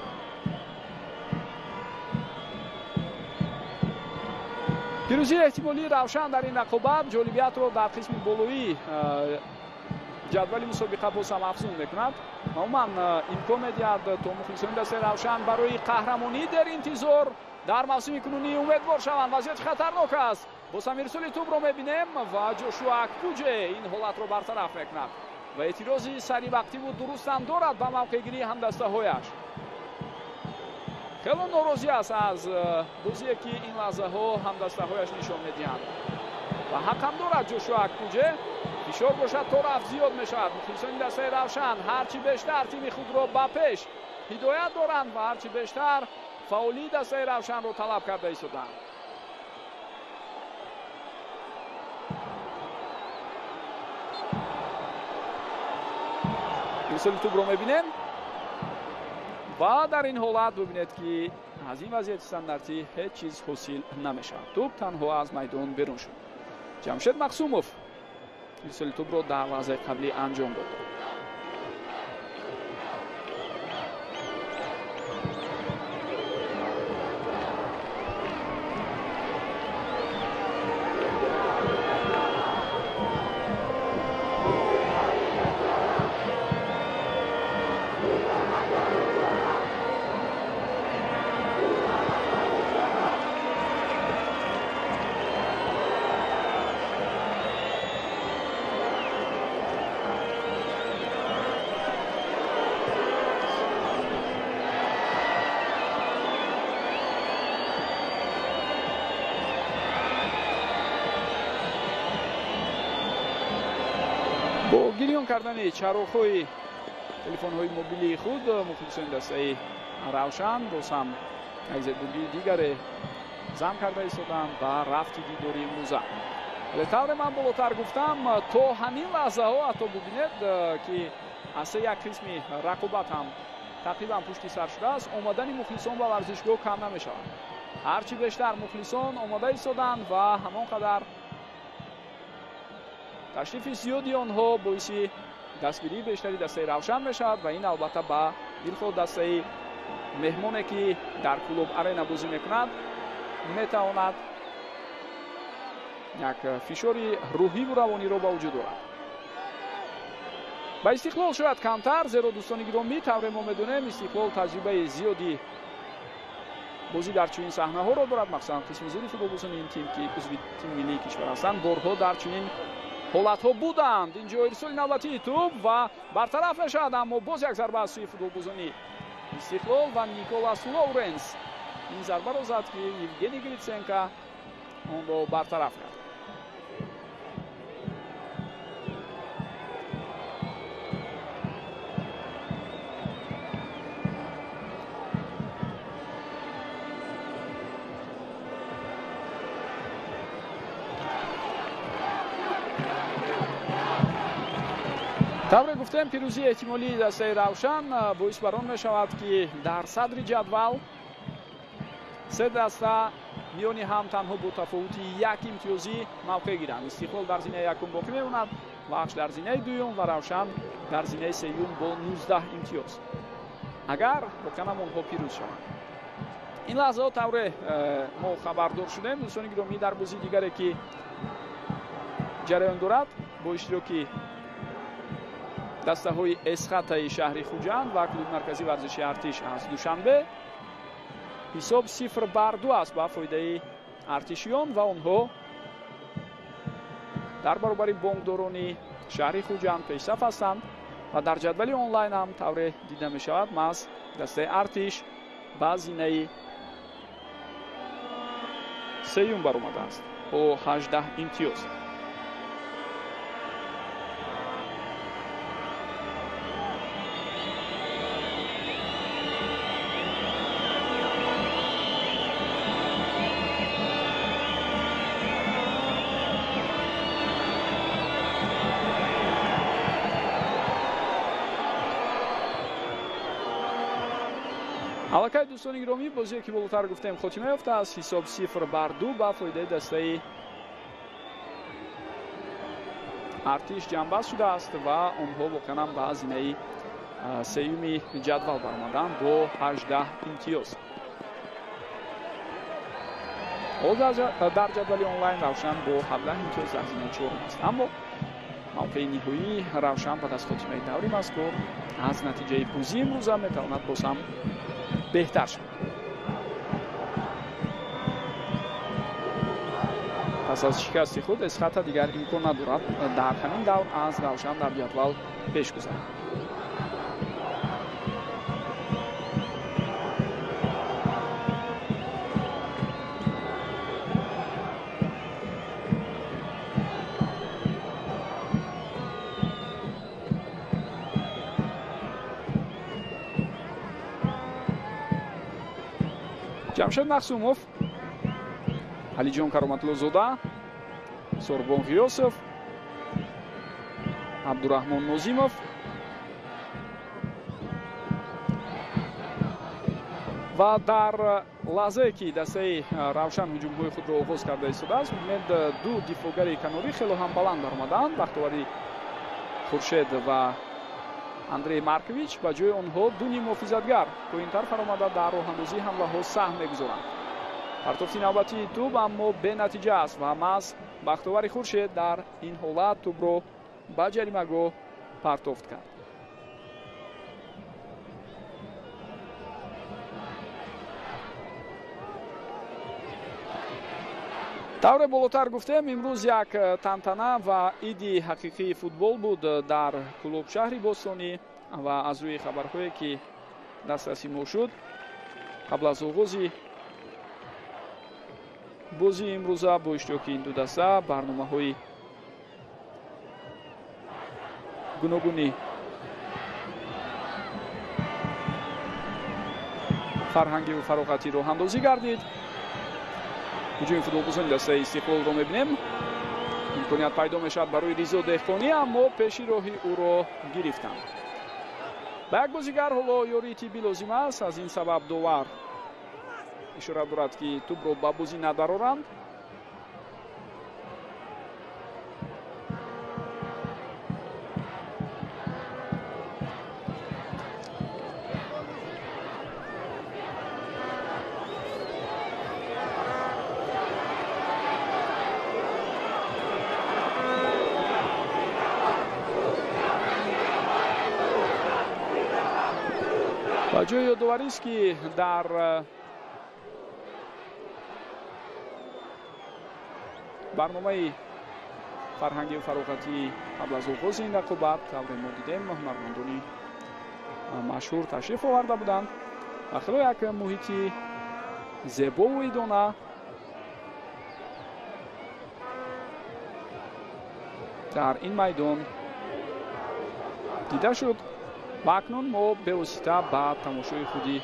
Пирӯзии эҳтимолии Равшан дар ин рақобат ҷолибиятро дар қисми болоии ҷадвали мусобиқа боз ҳам афзун мекунад ва умуман имкон медиҳад, то мухлисони дастаи Равшан барои қаҳрамонӣ дар интизор дар мавсими кунунӣ умедвор шаванд. Вазъияти хатарнок аст. Боз ҳам ирсоли тӯбро мебинем ва Ҷошуа Акпуҷе ин ҳолатро бартараф мекунад ва эътирози саривақтиву дурустам дорад ба мавқеъгирии ҳамдастаҳояш. Хело норозӣ аст аз бозие, ки ин лаҳзаҳо ҳамдастаҳояш нишон медиҳанд ва ҳақам дорад Ҷошуа Акпуҷе. Фишор бошад то рафт зиёд мешавад. Мухлисони дастаи Равшан ҳарчи бештар тими худро ба пеш ҳидоят доранд ва ҳарчи бештар фаъолии дастаи Равшанро талаб карда истоданд. Ирсоли тӯбро мебинем ва дар ин ҳолат бубинед, ки аз ин вазъияти стандартӣ ҳеҷ чиз ҳосил намешавад. Тӯб танҳо аз майдон берун шуд. Ҷамшед Мақсумов ирсоли тӯбро дар лаҳзаи қаблӣ анҷом дод. Бо гирён кардани чароғҳои телефонҳои мобилии худ мухлисони дастаи Равшан боз ҳам як зедбургии дигаре зам карда истоданд ба рафти дидори имрӯза. Вале тавре ман болотар гуфтам, то ҳамин лаҳзаҳо ҳатто бубинед, ки аз 3-1 қисми рақобат ҳам тақрибан пушти сар шудааст, омадани мухлисон ба варзишгоҳ кам намешавад. Ҳарчи бештар мухлисон омода истоданд ва ҳамон қадар ташрифи зиёди онҳо боиси дастгирии бештари дастаи Равшан мешавад ва ин албатта ба дилхоҳ дастаи меҳмоне, ки дар Клуб Арена бозӣ мекунад, метавонад як фишори рӯҳиву равониро ба вуҷуд орад. Ба Истиқлол шояд камтар, зеро дӯстони гиромӣ, тавре мо медонем, Истиқлол таҷрибаи зиёди бозӣ дар чунин саҳнаҳоро дорад. Махсусан қисми зиёди футболбозони ин тим, ки узви тими миллии кишвар ҳастанд, борҳо дар чунин ҳолатҳо буданд. Инҷо ирсоли навбатии тӯб ва бартараф мешавад, аммо боз як зарба аз сӯи футболбозони Истиқлол ва Николас Лоуренс ин зарбаро зад, ки Евгений Гриценко онро бартараф кард. Тавре гуфтем, пирӯзии эҳтимолии дастаи Равшан боис бар он мешавад, ки дар садри ҷадвал се даста миёни ҳам танҳо бо тафовути як имтиёзӣ мавқеъ гиранд. Истиқлол дар зинаи якум боқӣ мемонад, Вахш дар зинаи дуюм ва Равшан дар зинаи сеюм бо 19 имтиёз, агар воқеан ҳам онҳо пирӯз шаванд. Ин лаҳзаҳо тавре мо хабардор шудем, дӯстони гиромӣ, дар бозии дигаре, ки ҷараён дорад бо иштироки дастаҳои Эсхатаи шаҳри Хуҷанд ва клуби марказии варзиши Артиш аз Душанбе, ҳисоб 0-2 аст ба фоидаи артишиён ва онҳо дар баробари бонкдорони шаҳри Хуҷанд пешсаф ҳастанд ва дар ҷадвали онлайн ҳам тавре дида мешавад, маҳз дастаи Артиш ба зинаи сеюм баромадааст бо 18 имтиёз. Аллакай дӯстони гиромӣ, бозие ки болотар гуфтем хотима ёфтааст. Ҳисоб 0-2 ба фоидаи дастаи Артиш ҷамъбаст шудааст ва онҳо воқеан ҳам ба зинаи сеюми ҷадвал баромаданд бо 18 имтиёз. Дар ҷадвали онлайн Равшан бо 17 имтиёз дар зинаи чорум аст, аммо мавқеи ниҳоии Равшан баъд аз хотимаи даври мазкур аз натиҷаи бозии имрӯза метавонад боз ҳам беҳтар шавад. Пас аз шикасти худ Эсхата дигар имкон надорад дар ҳамин давр аз Равшан дар ҷадвал пеш гузарад. Ҷамшед Махсумов, Алиҷон Кароматлозода, Сорбон Ғиёсов, Абдураҳмон Нозимов ва дар лаҳзае ки дастаи Равшан ҳуҷумҳои худро оғоз карда истодааст, бубинед, ду дифоъгари канорӣ хело ҳам баланд баромаданд. Бахтовари Хуршед ва Андрей Маркович, ба ҷои онҳо ду ниммуҳофизатгар поинтар фаромада дар роҳандозии ҳамлаҳо саҳм мегузоранд. Партофти навбатии тӯб аммо бенатиҷа аст ва маҳз Бахтовари Хуршед дар ин ҳолат тӯбро ба ҷаримагоҳ партофт кард. Тавре болотар гуфтем, имрӯз як тантана ва иди ҳақиқии футбол буд дар клуб шаҳри бостонӣ ва аз рӯи хабарҳое ки дастраси мо шуд, қабл аз оғози бозии имрӯза бо иштироки ин ду даста барномаҳои гуногуни фарҳангиву фароғатӣ роҳандозӣ гардид. Ҳуҷуми футболбозони дастаи Истиқлолро мебинем. Имконият пайдо мешавад барои Ризо Деҳқонӣ, аммо пеши роҳи ӯро гирифтанд. Ба як бозигар ҳоло ёрии тиббӣ лозим аст. Аз ин сабаб довар ишора дорад, ки тӯбро ба бозӣ надароранд. Ба ҷои ёдоварист, ки дар барномаи фарҳангию фароғатӣ қабл аз оғози ин рақобат тавре мо дидем, ҳунармандони машҳур ташриф оварда буданд ва хело як муҳити зебову идона дар ин майдон дида шуд. Ва акнун мо бевосита ба тамошои худи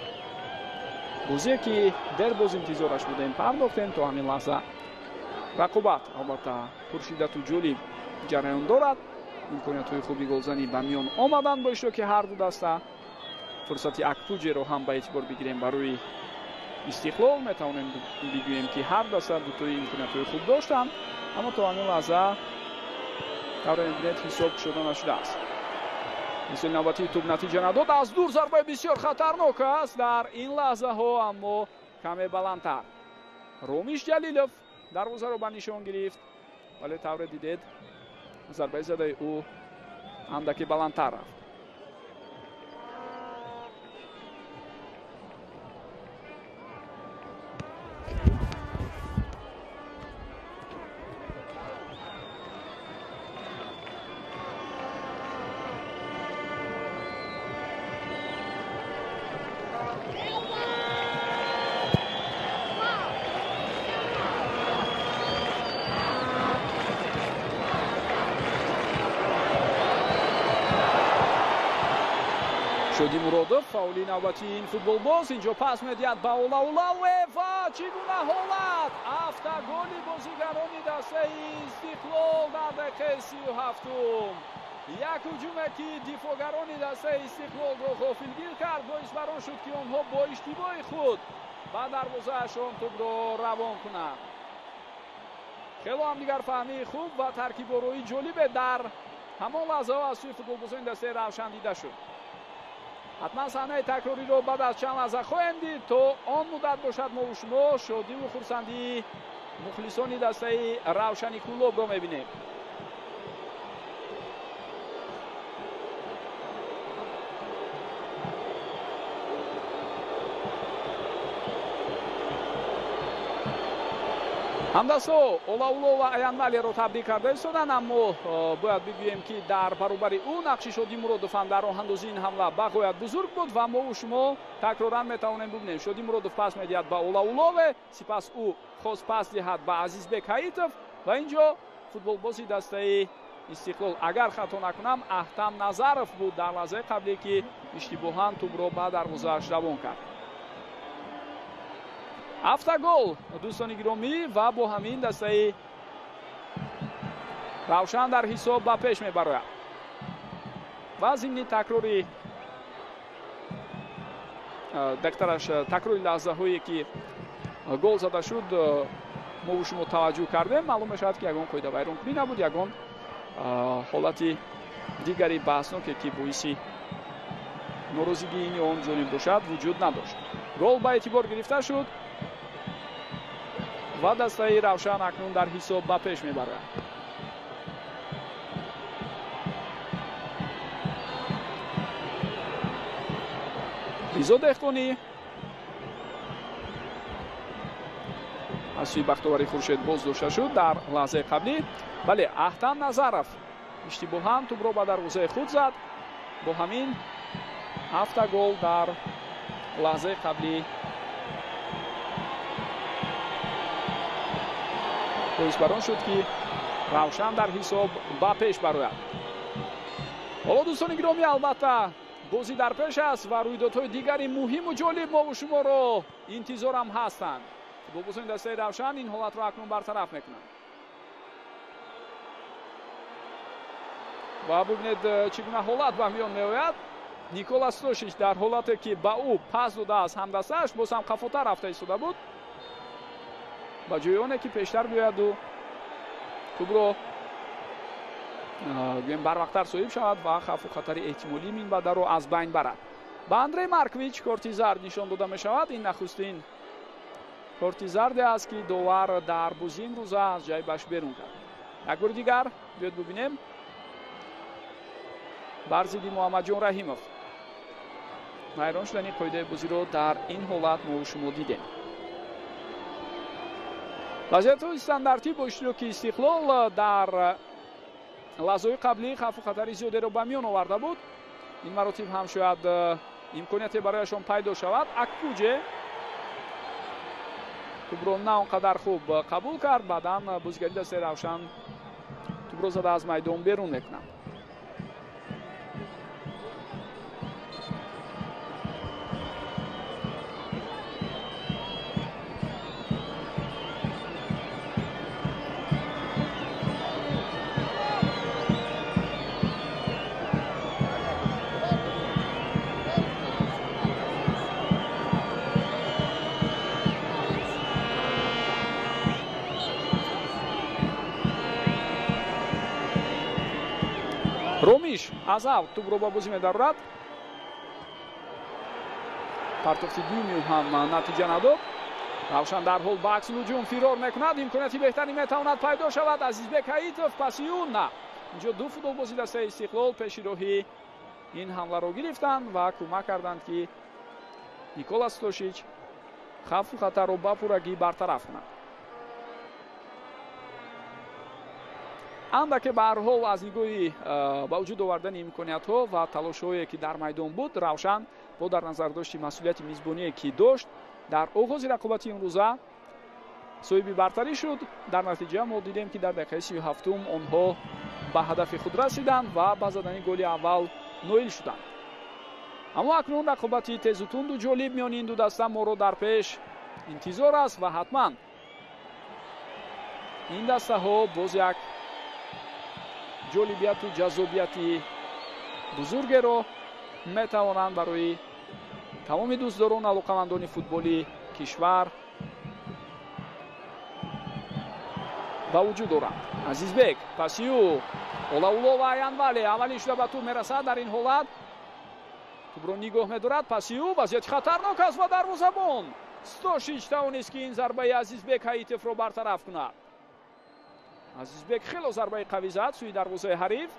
бозие, ки дербоз интизораш будем, пардохтем. То ҳамин лаҳза рақобат албатта пуршиддату ҷолиб ҷараён дорад. Имкониятҳои хуби голзанӣ ба миён омаданд бо иштироки ҳар ду даста. Фурсати Акпуҷеро ҳам ба эътибор бигирем барои Истиқлол. Метавонем бигӯем, ки ҳар даста дутои имкониятҳои хуб доштанд, аммо то ҳамин лаҳза тавре мебинед ҳисоб кушода нашудааст. Мисоли навбатии тӯб натиҷа надод. Аз дур зарбаи бисёр хатарнок аст дар ин лаҳзаҳо, аммо каме баландтар. Ромиш Ҷалилов дарвозаро ба нишон гирифт, вале тавре дидед зарбаи задаи ӯ андаке баландтар рафт. Шоди Муродов фаули навбатии ин футболбоз. Инҷо пас медиҳад ба Олаулаве ва чӣ гуна ҳолат! Автоголи бозигарони дастаи Истиқлол дар дақиқаи 37-ум. Як ҳуҷуме, ки дифоъгарони дастаи Истиқлолро ғофилгир кард, боис бар он шуд, ки онҳо бо иштибоҳи худ ба дарвозаашон тӯбро равон кунанд. Хело ҳамдигарфаҳмии хуб ва таркиборои ҷолибе дар ҳамон лаҳзаҳо аз сӯи футболбозони дастаи Равшан дида шуд. Ҳатман саҳнаи такрориро баъд аз чанд лаҳза хоҳем дид. То он муддат бошад мову шумо шодиву хурсандии мухлисони дастаи Равшани Кӯлобро мебинем. Ҳамдастҳо Олаулова Аянвалиро табрик карда истоданд, аммо бояд бигӯем, ки дар баробари ӯ нақши Шоди Муродов ҳам дар роҳандозии ин ҳамла бағоят бузург буд ва мову шумо такроран метавонем бубинем. Шоди Муродов пас медиҳад ба Олаулове, сипас ӯ хост пас диҳад ба Азизбек Ҳаитов ва инҷо футболбози дастаи Истиқлол, агар хато накунам, Аҳтам Назаров буд дар лаҳзаи қабле, ки иштибоҳан тӯбро ба дарвозааш равон кард. Автогол, дӯстони гиромӣ, ва бо ҳамин дастаи Равшан дар ҳисоб ба пеш мебарояд. Ва зимни такрори дактараш такрори лаҳзаҳое, ки гол зада шуд, мову шумо таваҷҷӯҳ кардем, маълум мешавад, ки ягон қоидавайронкунӣ набуд, ягон ҳолати дигари баҳсноке, ки боиси норозигии ин ё он ҷониб бошад, вуҷуд надошт. Гол ба эътибор гирифта шуд ва дастаи Равшан акнун дар ҳисоб ба пеш мебарад. Ризо Деҳқонӣ аз сӯи Бахтовари Хуршед боз дошта шуд дар лаҳзаи қаблӣ. Бале, Аҳтам Назаров иштибоҳан тӯбро ба дарвозаи худ зад. Бо ҳамин автогол дар лаҳзаи қаблӣ боис бар он шуд, ки Равшан дар ҳисоб ба пеш барояд. Ҳоло дӯстони гиромӣ, албатта бозӣ дар пеш аст ва рӯйдодҳои дигари муҳиму ҷолиб мову шуморо интизорам ҳастанд. Футболбозони дастаи Равшан ин ҳолатро акнун бартараф мекунанд. Ва бубинед, чӣ гуна ҳолат ба миён меояд. Никола Стошич дар ҳолате ки ба ӯ пас додааст ҳамдастааш, боз ҳам қафотар рафта истода буд. Ба ҷои оне ки пештар биёяду тӯбро гӯем барвақттар соҳиб шавад ва хавфу хатари эҳтимолии минбаъдаро аз байн барад. Ба Андрей Маркович корти зард нишон дода мешавад. Ин нахустин корти зарде аст, ки довар дар бозии имрӯза аз ҷайбаш берун кард. Як бори дигар биёд бубинем. Бар зидди Муҳаммадҷон Раҳимов вайрон шудани қоидаи бозиро дар ин ҳолат мо шумо дидем. Вазъиятҳои стандартӣ бо иштироки Истиқлол дар лаҳзаҳои қаблӣ хавфу хатари зиёдеро ба миён оварда буд. Ин маротиб ҳам шояд имконияте барояшон пайдо шавад. Акпуҷе тӯбро на он қадар хуб қабул кард, баъдан бозигари дастаи Равшан тӯбро зада аз майдон берун мекунад. Ромиш аз авт тӯбро ба бозӣ медарорад. Партофти дуюми ӯ ҳам натиҷа надод. Равшан дар ҳол ба акси ҳуҷум фирор мекунад. Имконияти беҳтаре метавонад пайдо шавад. Азизбек Ҳаитов паси ӯ на. Инҷо ду футболбози дастаи Истиқлол пеши роҳи ин ҳамларо гирифтанд ва кӯмак карданд, ки Никола Стошич хавфу хатарро ба пуррагӣ бартараф кунад. Андаке ба ҳар ҳол аз нигоҳи ба вуҷуд овардани имкониятҳо ва талошҳое ки дар майдон буд, Равшан бо дар назардошти масъулияти мизбоние ки дошт дар оғози рақобати имрӯза соҳиби бартарӣ шуд. Дар натиҷа мо дидем, ки дар дақиқаи 37 онҳо ба ҳадафи худ расиданд ва ба задани голи аввал ноил шуданд. Аммо акнун рақобати тезу тунду ҷолиб миёни ин ду даста моро дар пеш интизор аст ва ҳатман ин дастаҳо боз як ҷолибияту ҷаззобияти бузургеро метавонанд барои тамоми дӯстдорон, алоқамандони футболи кишвар ба вуҷуд оранд. Азизбек паси ӯ Олаулова Аянвале аввалин шуда ба тӯб мерасад. Дар ин ҳолат тӯбро нигоҳ медорад. Паси ӯ вазъияти хатарнок аст ва дарвозабон Стошич тавонист, ки ин зарбаи Азизбек Ҳаитовро бартараф кунад. Азизбек хело зарбаи қавӣ зад сӯи дарвозаи ҳариф.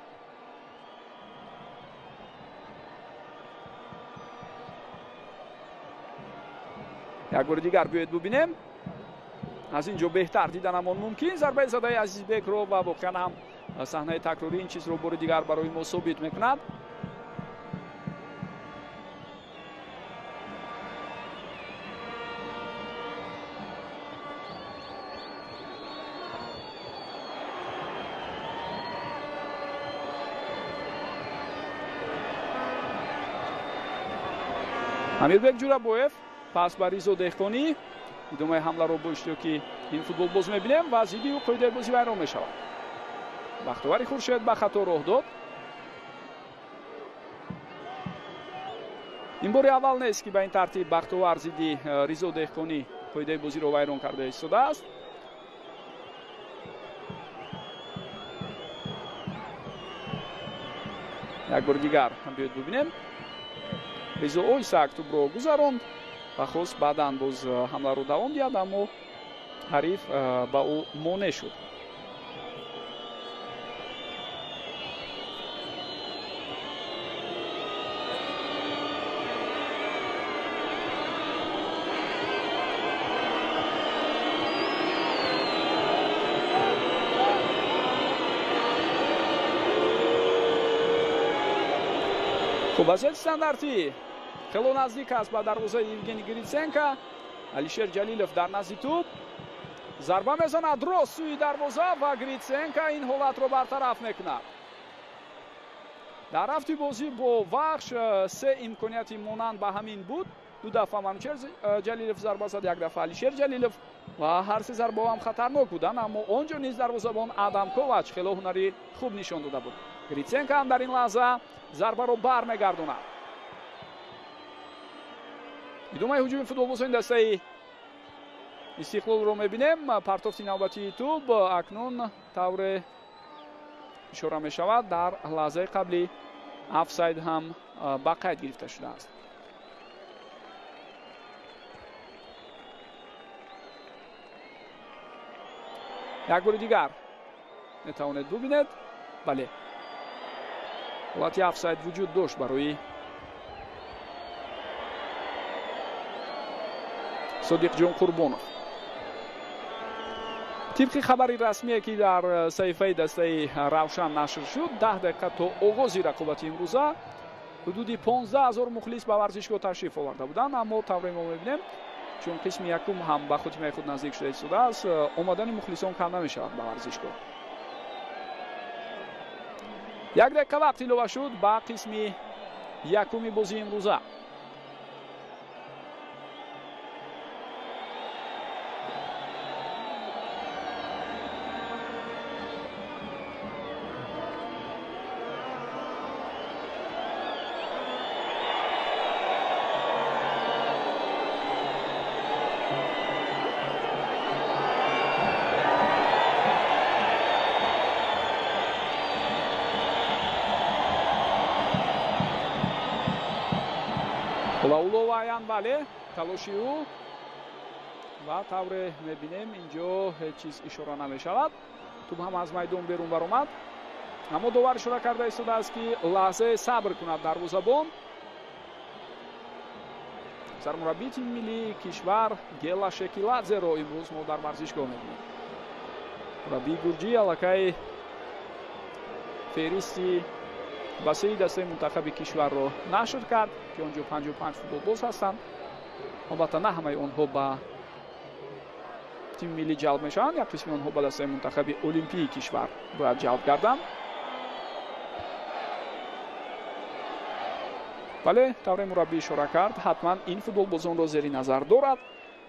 Як бори дигар биёед бубинем. Аз ин ҷо беҳтар диданамон мумкин зарбаи задаи Азизбекро ва воқеан ҳам саҳнаи такрорӣ ин чизро бори дигар барои мо собит мекунад. Амирбек Ҷурабоев пас ба Ризо Деҳқонӣ. Идомаи ҳамларо бо иштироки ин футболбоз мебинем ва зидди ӯ қоидаи бозӣ вайрон мешавад. Бахтовари Хуршед ба хато роҳ дод. Ин бори аввал нест, ки ба ин тартиб Бахтовар зидди Ризо Деҳқонӣ қоидаи бозиро вайрон карда истодааст. Як бори дигар биёед бубинем. Ризо Ойсак тӯбро гузаронд ва хост баъдан боз ҳамларо давом диҳад, аммо ҳариф ба ӯ монеъ шуд. Хуб, вазъияти стандартӣ хело наздик аст ба дарвозаи Евгений Гриценко. Алишер Ҷалилов дар назди тӯб зарба мезанад рост сӯи дарвоза ва Гриценко ин ҳолатро бартараф мекунад. Дар рафти бозӣ бо Вахш се имконияти монанд ба ҳамин буд. Ду дафъа Манучер Ҷалилов зарба зад, як дафъа Алишер Ҷалилов ва ҳар се зарбаҳо ҳам хатарнок буданд, аммо он ҷо низ дарвозабон Адам Ковач хело ҳунари хуб нишон дода буд. Гриценко ҳам дар ин лаҳза зарбаро бармегардонад. Идомаи ҳуҷуми футболбозони дастаи Истиқлолро мебинем. Партофти навбатии тӯб акнун тавре ишора мешавад дар лаҳзаи қабли офсайд ҳам ба қайд гирифта шудааст. Як бори дигар метавонед бубинед. Бале, ҳолати офсайд вуҷуд дошт барои Содиқҷон Қурбонов. Тибқи хабари расмие, ки дар саҳифаи дастаи Равшан нашр шуд, 10 дақиқа то оғози рақобати имрӯза ҳудуди 15 000 мухлис ба варзишгоҳ ташриф оварда буданд, аммо тавре мо мебинем, чун қисми якум ҳам ба хотимаи худ наздик шуда истодааст, омадани мухлисон кам намешавад ба варзишгоҳ. Як дақиқа вақт илова шуд ба қисми якуми бозии имрӯза. Олаулова Аянвале талоши ӯ ва тавре мебинем инҷо ҳеҷ чиз ишора намешавад. Тӯб ҳам аз майдон берун баромад, аммо довар ишора карда истодааст, ки лаҳзае сабр кунад дарвозабон. Сармураббии тими миллии кишвар Гела Шекиладзеро имрӯз мо дар варзишгоҳ мебинем. Мураббии гурҷӣ аллакай феҳристи васеи дастаи мунтахаби кишварро нашр кард, ки он ҷо 55 футболбоз ҳастанд. Албатта, на ҳамаи онҳо ба тими миллӣ ҷалб мешаванд, як қисми онҳо ба дастаи мунтахаби олимпии кишвар бояд ҷалб гарданд. Бале, тавре мураббӣ ишора кард, ҳатман ин футболбозонро зери назар дорад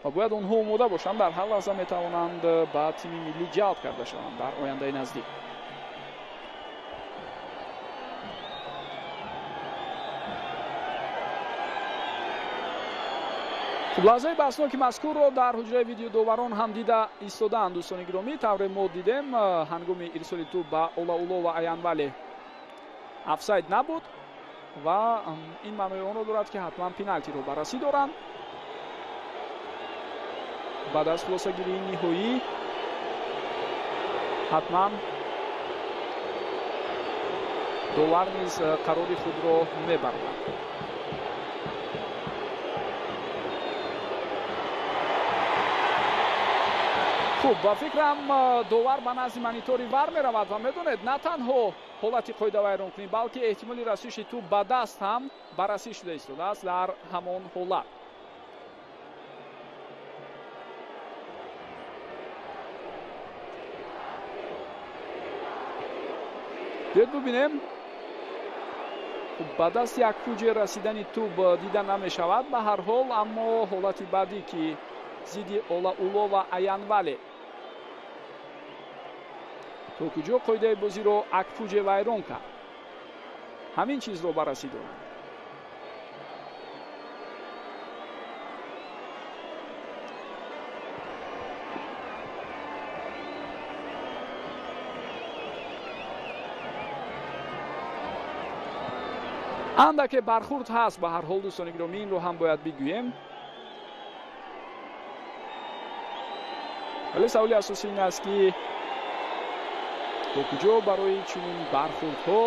ва бояд онҳо омода бошанд, дар ҳар лаҳза метавонанд ба тими миллӣ ҷалб карда шаванд дар ояндаи наздик. Хуб, лаҳзаи баҳсноки мазкурро дар ҳуҷраи видеодоварон ҳам дида истодаанд дӯстони гиромӣ. Тавре мо дидем, ҳангоми ирсоли тӯб ба Олаулова Аянвале офсайд набуд ва ин маънои онро дорад, ки ҳатман пеналтиро баррасӣ доранд. Баъд аз хулосагирии ниҳоӣ ҳатман довар низ қарори худро мебарад. Хуб, ба фикрам довар ба назди монитори вар меравад ва медонед, на танҳо ҳолати қоидавайронкунӣ, балки эҳтимоли расиши тӯб ба даст ҳам баррасӣ шуда истодааст дар ҳамон ҳолат. Биёед бубинем. Ба даст як куҷе расидани тӯб дида намешавад ба ҳар ҳол, аммо ҳолати баъдӣ, ки зидди Олаулова Аянвале то куҷо қоидаи бозиро Акпуҷе вайрон кард, ҳамин чизро баррасӣ дорад. Андаке бархурд ҳаст ба ҳар ҳол дӯстони гиромӣ, инро ҳам бояд бигӯем. Вале саволи асосӣ ин аст, ки то куҷо барои чунин бархурдҳо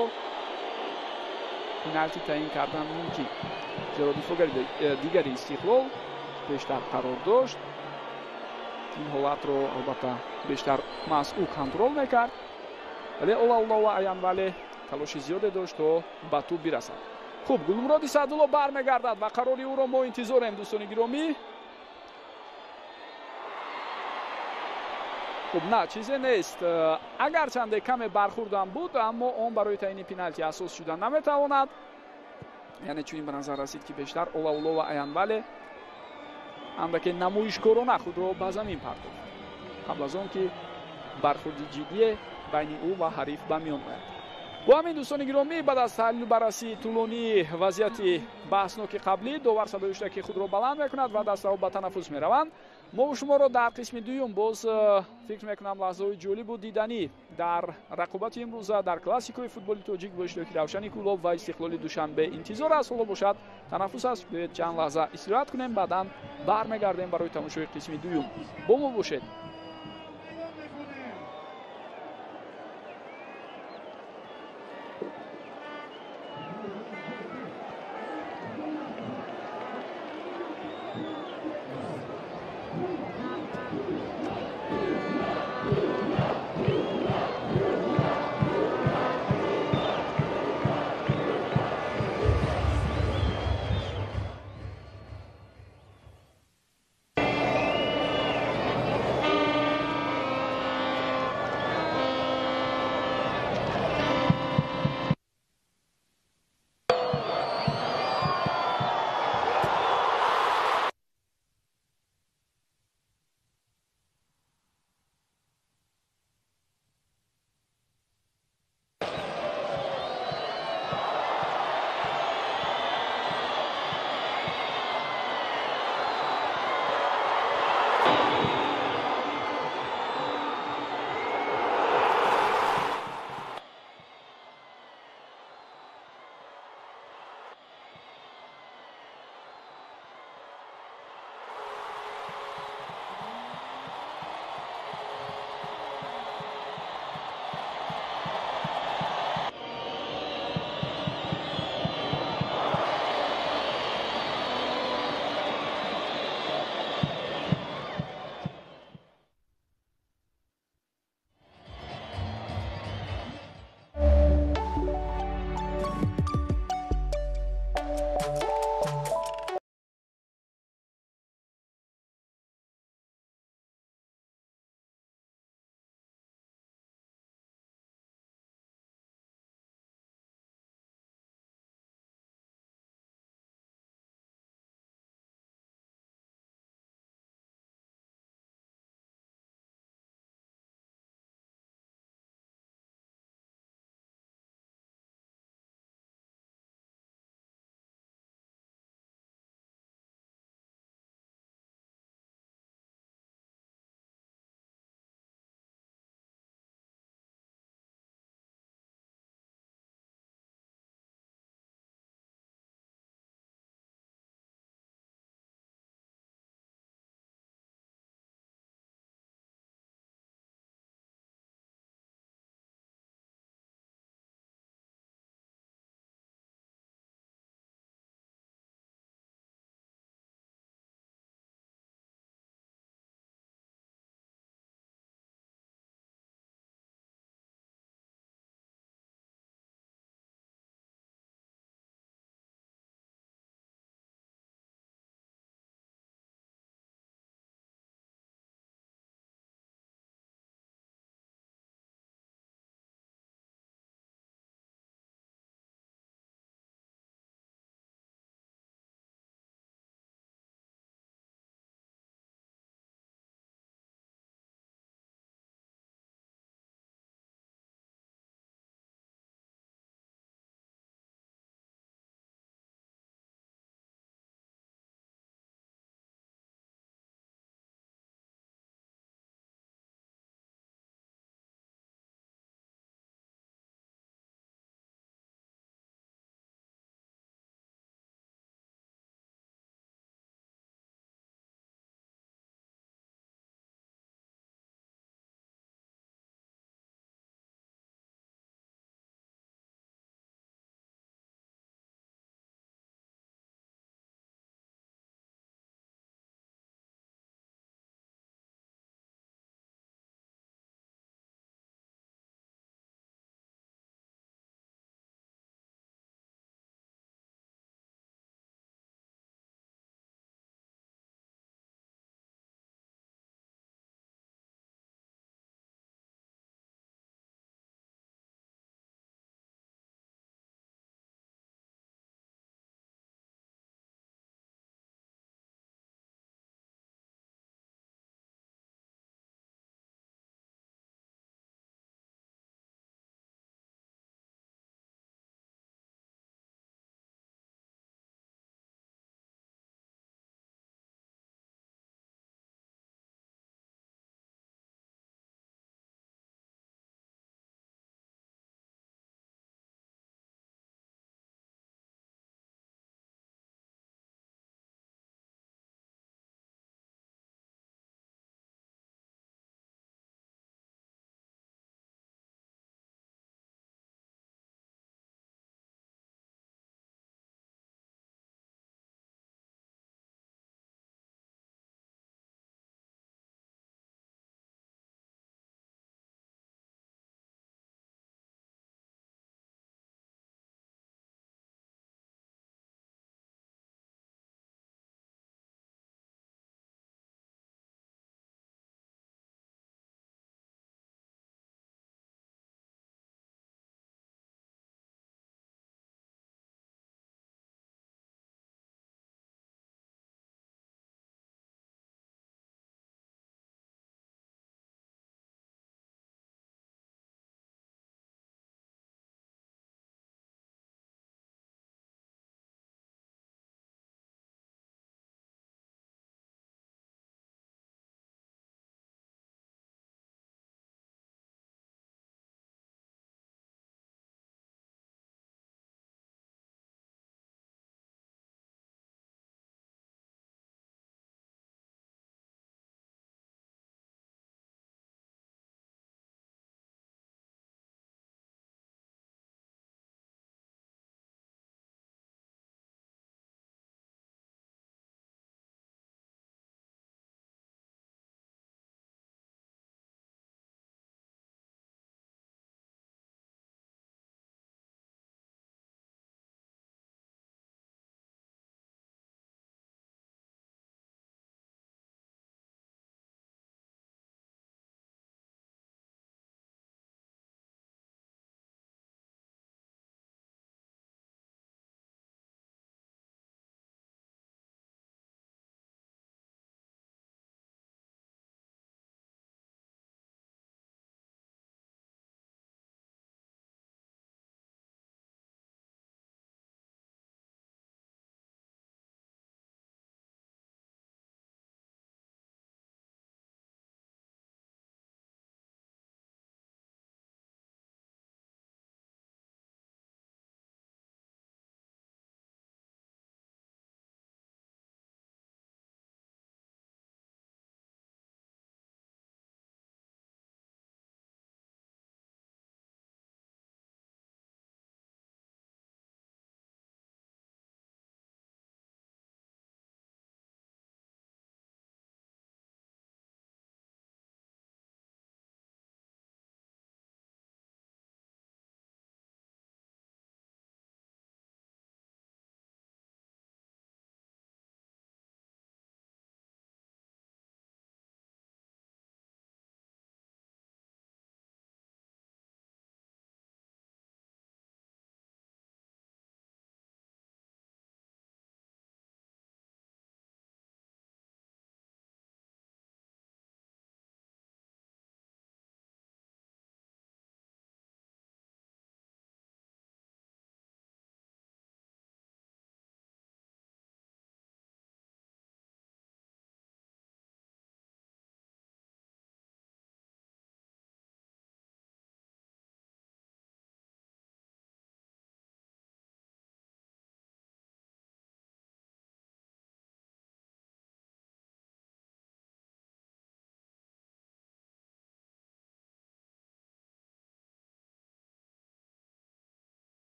пеналти таъин кардан мумкин, зеро дифоъгари дигари Истиқлол пештар қарор дошт, ин ҳолатро албатта бештар маҳз ӯ контрол мекард, вале Олаулова Аянвале талоши зиёде дошт то ба тӯб бирасад. Хуб, Гулмуроди Саъдулло бармегардад ва қарори ӯро мо интизорем дӯстони гиромӣ. Хуб, на, чизе нест. Агарчанде каме бархурдам буд, аммо он барои таъини пеналти асос шуда наметавонад. Яъне чунин ба назар расид, ки бештар Олаулова Аянвале андаке намоишкорона худро ба замин партофт, қабл аз он ки бархурди ҷиддие байни ӯ ва ҳариф ба миён ояд. Бо ҳамин, дӯстони гиромӣ, баъд аз таҳлилу баррасии тӯлонии вазъияти баҳсноки қаблӣ, довар садои ҳуштаки худро баланд мекунад ва дастаҳо ба танаффус мераванд. Мо шуморо дар қисми дуюм боз, фикр мекунам, лаҳзаҳои ҷолибу диданӣ дар рақобати имрӯза дар классикои футболи тоҷик бо иштироки Равшани Кӯлоб ва Истиқлоли Душанбе интизор аст. Ҳоло бошад, танаффус аст, биёед чанд лаҳза истироҳат кунем, баъдан бармегардем барои тамошои қисми дуюм. Бо мо бошед.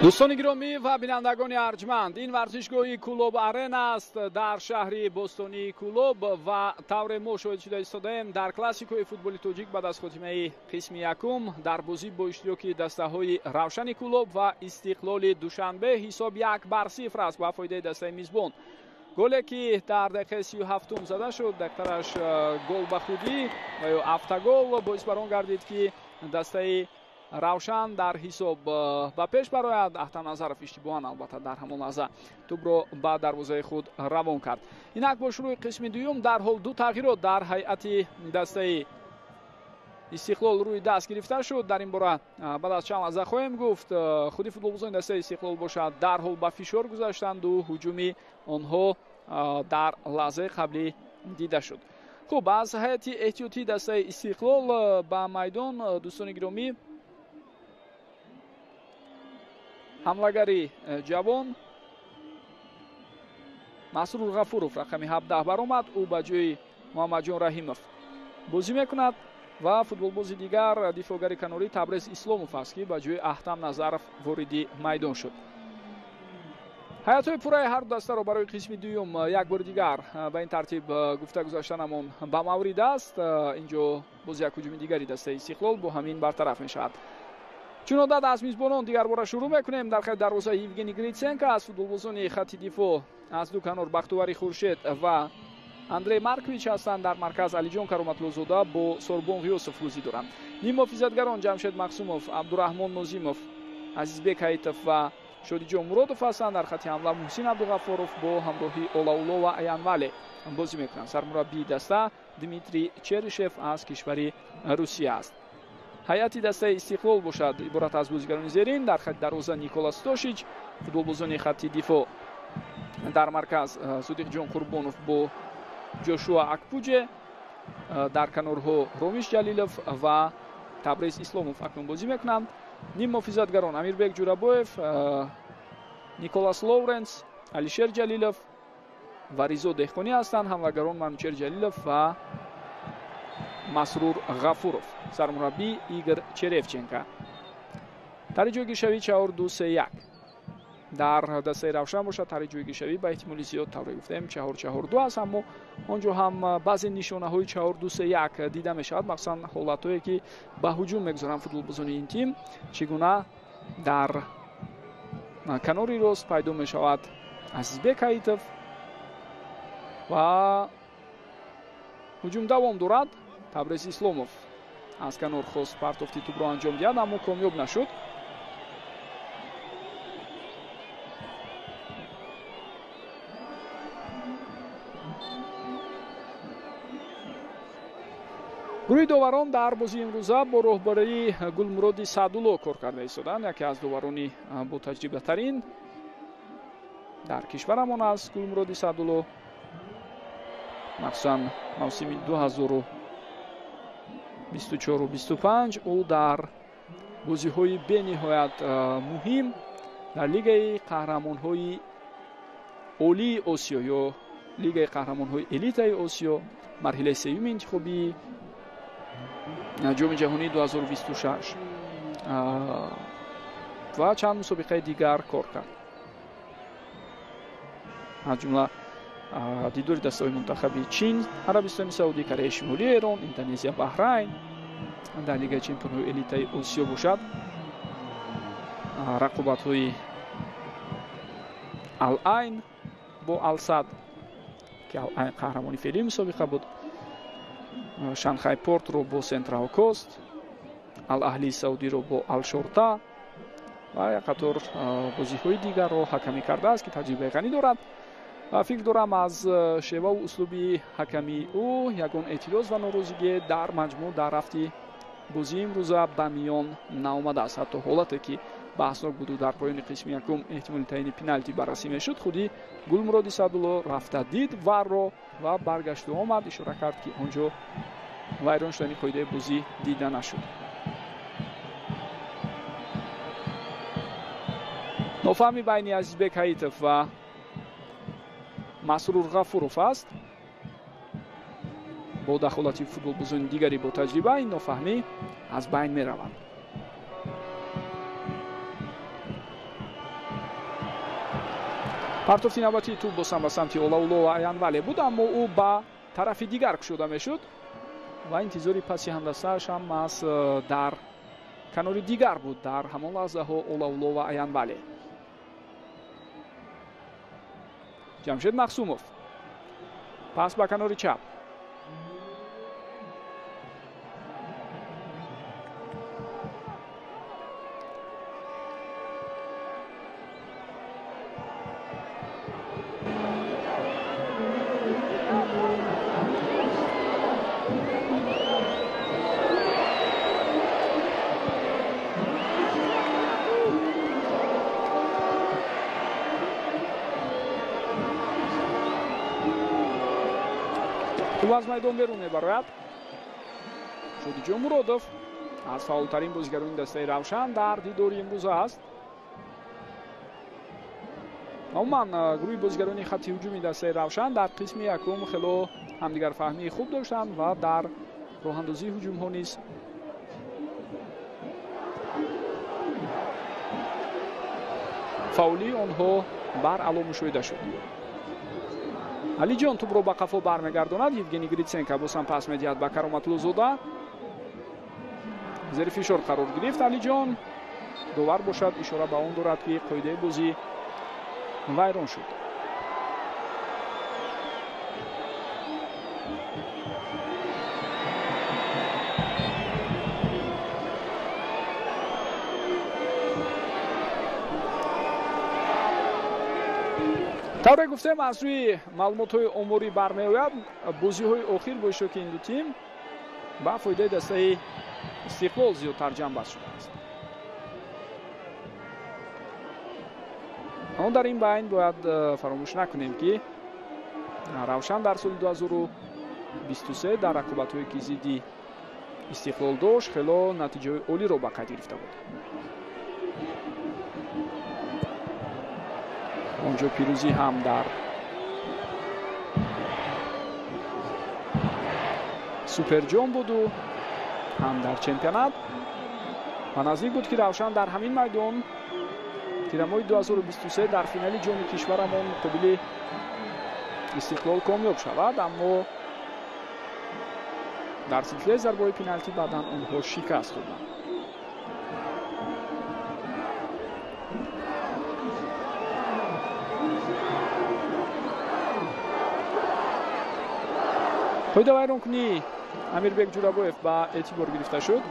Дӯстони гиромӣ ва бинандагони арҷманд, ин варзишгоҳи Кӯлоб Арена аст дар шаҳри бостонии Кӯлоб ва тавре мо шоҳид шуда истодаем дар классикои футболи тоҷик баъд аз хотимаи қисми якум дар бозӣ бо иштироки дастаҳои Равшани Кӯлоб ва Истиқлоли Душанбе ҳисоб 1-0 аст ба фоидаи дастаи мизбон. Голе ки дар дақиқаи 37 зада шуд, дақтараш гол ба худӣ ва ё автогол боис бар он гардид, ки дастаи Равшан дар ҳисоб ба пеш барояд. Аҳтам Назаров иштибоҳан албатта дар ҳамон лаҳза тӯбро ба дарвозаи худ равон кард. Инак бо шурӯи қисми дуюм дарҳол ду тағйирот дар ҳайати дастаи Истиқлол рӯи даст гирифта шуд. Дар ин бора баъд аз чанд лаҳза хоҳем гуфт. Худи футболбозони дастаи Истиқлол бошад дарҳол ба фишор гузаштанду ҳуҷуми онҳо дар лаҳзаи қаблӣ дида шуд. Хуб, аз ҳайати эҳтиётии дастаи Истиқлол ба майдон, дӯстони гиромӣ, ҳамлагари ҷавон Масрур Ғафуров рақами 17 баромад. Ӯ ба ҷои Муҳаммадҷон Раҳимов бозӣ мекунад ва футболбози дигар дифоъгари канорӣ Табрез Исломов аст, ки ба ҷои Аҳтам Назаров вориди майдон шуд. Ҳайатҳои пурраи ҳарду дастаро барои қисми дуюм як бори дигар ба ин тартиб гуфта гузаштанамон ба маврид аст. Инҷо боз як ҳуҷуми дигари дастаи Истиқлол бо ҳамин бартараф мешавад. Чун одат аз мизбонон дигарбора шурӯъ мекунем. Дар хати дарвоза Евгений Гриценко аз футболбозони хати дифоъ аз ду канор Бахтовари Хуршед ва Андрей Маркович ҳастанд. Дар марказ Алиҷон Кароматлозода бо Сорбон Ғиёсов бозӣ доранд. Ниммуҳофизатгарон Ҷамшед Мақсумов, Абдураҳмон Нозимов, Азизбек Ҳаитов ва Шодиҷон Муродов ҳастанд. Дар хати ҳамла Муҳсин Абдуғаффоров бо ҳамроҳии Олауло ва Аянвале бозӣ мекунанд. Сармураббии даста Дмитрий Черишев аз кишвари Русия аст. Ҳайати дастаи Истиқлол бошад иборат аз бозигарони зерин. Дар хати дарвоза Никола Стошич, футболбозони хати дифоъ дар марказ Содиқҷон Қурбонов бо Ҷошуа Акпуҷе, дар канорҳо Ромиш Ҷалилов ва Табрез Исломов акнун бозӣ мекунанд. Ниммуҳофизатгарон Амирбек Ҷурабоев, Николас Лоуренс, Алишер Ҷалилов ва Ризо Деҳқонӣ ҳастанд. Ҳамлагарон Манучер Ҷалилов ва Масрур Ғафуров. Сармураббӣ Игор Черевченко. Тари ҷойгиршавӣ 4-2-3-1. Дар дастаи Равшан бошад тари ҷойгиршавӣ ба эҳтимоли зиёд тавре гуфтем 4-4-2 аст, аммо он ҷо ҳам баъзе нишонаҳои 4-2-3-1 дида мешавад, махсусан ҳолатҳое ки ба ҳуҷум мегузоранд футболбозони ин тим. Чӣ гуна дар канори рост пайдо мешавад Азизбек Ҳаитов ва ҳуҷум давом дорад. Табрез Исломов аз канор хост партофти тӯбро анҷом диҳад, аммо комёб нашуд. Гурӯҳи доварон дар бозии имрӯза бо роҳбарии Гулмуроди Саъдулло кор карда истоданд. Яке аз доварони ботаҷрибатарин дар кишварамон аст Гулмуроди Саъдулло. Махсусан мавсими 2024-25 ӯ дар бозиҳои бениҳоят муҳим дар Лигаи қаҳрамонҳои олии Осиё ё Лигаи қаҳрамонҳои элитаи Осиё марҳилаи сеюми интихобии Ҷоми ҷаҳонии 2026 ва чанд мусобиқаи дигар кор кард. Аз ҷумла дидори дастаҳои мунтахаби Чин, Арабистони Саудӣ, Кореяи Шимолӣ, Эрон, Индонезия, Баҳрайн. Дар Лигаи чемпионҳои элитаи Осиё бошад рақобатҳои Ал-Айн бо Ал-Сад, ки Ал-Айн қаҳрамони феълии мусобиқа буд, Шанхай Портро бо Сентрал Кост, Ал-Аҳлии Саудиро бо Ал-Шорта ва як қатор бозиҳои дигарро ҳакамӣ кардааст, ки таҷрибаи ғанӣ дорад. Фикр дорам аз шеваву услуби ҳакамии ӯ ягон эътироз ва норозигӣ дар маҷмӯъ дар рафти бозии имрӯза ба миён наомадааст. Ҳатто ҳолате ки баҳснок буду дар поёни қисми якум эҳтимоли таъини пеналти баррасӣ мешуд, худи Гулмуроди Саъдулло рафта дид варро ва баргашту омад, ишора кард, ки он ҷо вайрон шудани қоидаи бозӣ дида нашуд. Нофаҳмӣ байни Азизбек Ҳаитов ва Масрур Ғафуров аст. Бо дахолати футболбозони дигари бо таҷриба ин нофаҳмӣ аз байн меравад. Партофти навбатии тӯб боз ҳам ба самти Олауло ва Аянвале буд, аммо ӯ ба тарафи дигар кушода мешуд ва интизори паси ҳамдастааш ҳам маҳз дар канори дигар буд дар ҳамон лаҳзаҳо Олауло ва Аянвале. Ҷамшед Махсумов пас ба канори чап. Аз майдон берун мебарояд. Шодиҷон Муродов аз фаъолтарин бозигарони дастаи Равшан дар дидори имрӯза аст. Умуман гурӯҳи бозигарони хатти ҳуҷуми дастаи Равшан дар қисми якум хело ҳамдигарфаҳмии хуб доштанд ва дар роҳандозии ҳуҷумҳо низ фаъолии онҳо баръало мушоҳида шуд. Алиҷон тӯбро ба қафо бармегардонад. Евгений Гриценко боз ҳам пас медиҳад ба Кароматлузода. Зери фишор қарор гирифт Алиҷон. Довар бошад ишора ба он дорад, ки қоидаи бозӣ вайрон шуд. Тавре гуфтем, аз рӯи маълумотҳои оморӣ бармеояд, бозиҳои охир бо иштироки ин ду тим ба фоидаи дастаи Истиқлол зиёдтар ҷамъбаст шудааст. Аммо дар ин байн бояд фаромӯш накунем, ки Равшан дар соли 2023 дар рақобатҳое ки зидди Истиқлол дошт, хело натиҷаҳои олиро ба қайд гирифта буд. Онҷо пирӯзӣ ҳам дар суперҷом буду ҳам дар чемпионат ва наздик буд, ки Равшан дар ҳамин майдон тирамоҳи 2023 дар финали ҷоми кишварамон муқобили Истиқлол комёб шавад, аммо дар силсилаи зарбаҳои пеналти баъдан онҳо шикаст хӯрданд. Қоида вайронкунии Амирбек Ҷурабоев ба эътибор гирифта шуд.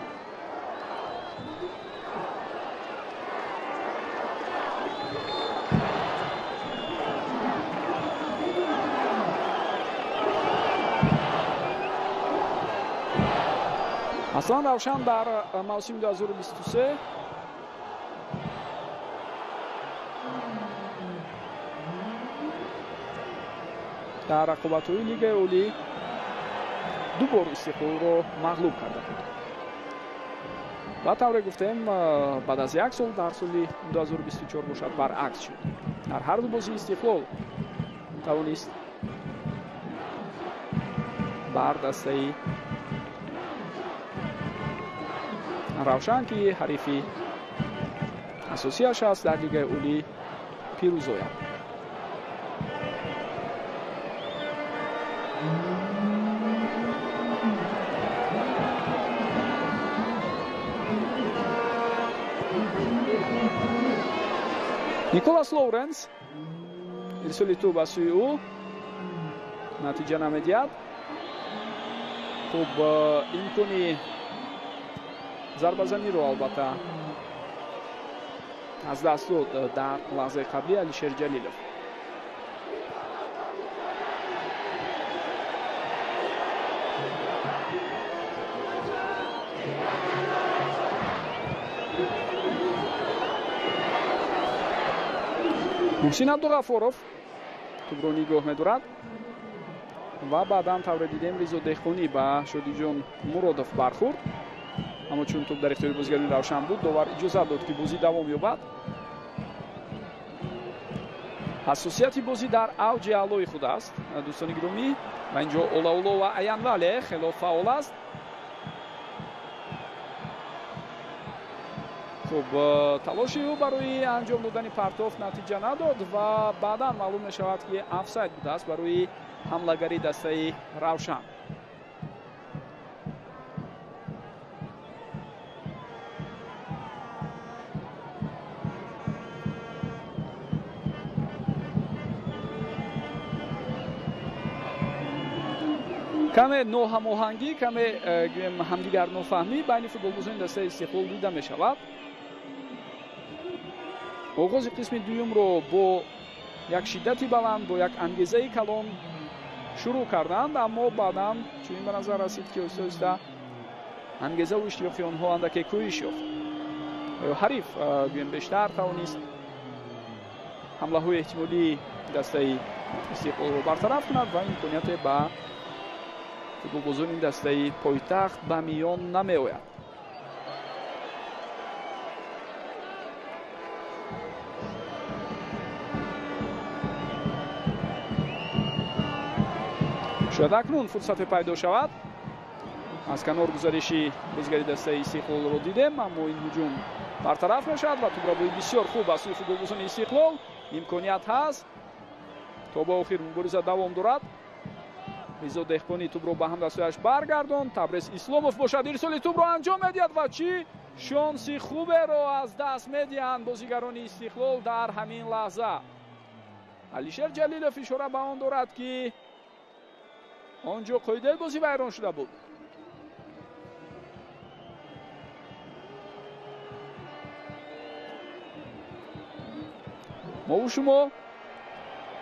Аслан Равшан дар мавсими 2023 дар рақобатҳои Лигаи Олӣ ду бор Истиқлолро мағлуб карда буд. Ва тавре гуфтем, баъд аз як сол дар соли 2024 бошад баръакс шуд. Дар ҳар ду бозии Истиқлол тавонист бар дастаи Равшан, ки ҳарифи асосияш аст дар Лигаи Олӣ, пирӯз ояд. Николас Лоуренс ирсоли тӯб ба сӯи ӯ натиҷа намедиҳад. Хуб, имкони зарбазаниро албатта аз даст дод дар лаҳзаи қаблӣ Алишер Ҷалилов. Муҳсин Абдуғафоров тӯбро нигоҳ медорад ва баъдан тавре дидем Ризо Деҳқонӣ ба Шодиҷон Муродов бархӯрд. Аммо чун тӯб дар ихтиёри бозигарони Равшан буд, довар иҷозат дод, ки бозӣ давом ёбад. Ҳассосияти бозӣ дар авҷи аълои худ аст, дӯстони гиромӣ. Ва инҷо Олауло ва Аянвале хело фаъол аст. Хуб, талоши ӯ барои анҷом додани партофт натиҷа надод ва баъдан маълум мешавад, ки офсайд будааст барои ҳамлагари дастаи Равшан. Каме ноҳамоҳангӣ, каме гӯем ҳамдигар нофаҳмӣ байни футболбозони дастаи Истиқлол дида мешавад. Оғози қисми дуюмро бо як шиддати баланд, бо як ангезаи калон шурӯъ карданд, аммо баъдан чунин ба назар расид, ки оҳиста оҳиста ангезаву иштиёқи онҳо андаке кӯҳиш ёфт. Оё ҳариф гӯем бештар тавонист ҳамлаҳои эҳтимолии дастаи Истиқлолро бартараф кунад ва имконияте ба футболбозони дастаи пойтахт ба миён намеояд. Шояд акнун фурсате пайдо шавад. Аз канор гузариши бозигари дастаи Истиқлолро дидем, аммо ин ҳуҷум бартараф мешавад ва тӯбрабои бисёр хуб аз сӯи футболбозони Истиқлол. Имконият ҳаст, то ба охир мубориза давом дорад. Ризо Деҳқонӣ тӯбро ба ҳамдастҳояш баргардонд. Табрез Исломов бошад ирсоли тӯбро анҷом медиҳад ва чӣ шонси хуберо аз даст медиҳанд бозигарони Истиқлол дар ҳамин лаҳза. Алишер Ҷалилов ишора ба он дорад, ки он ҷо қоидаи бозӣ вайрон шуда буд. Мову шумо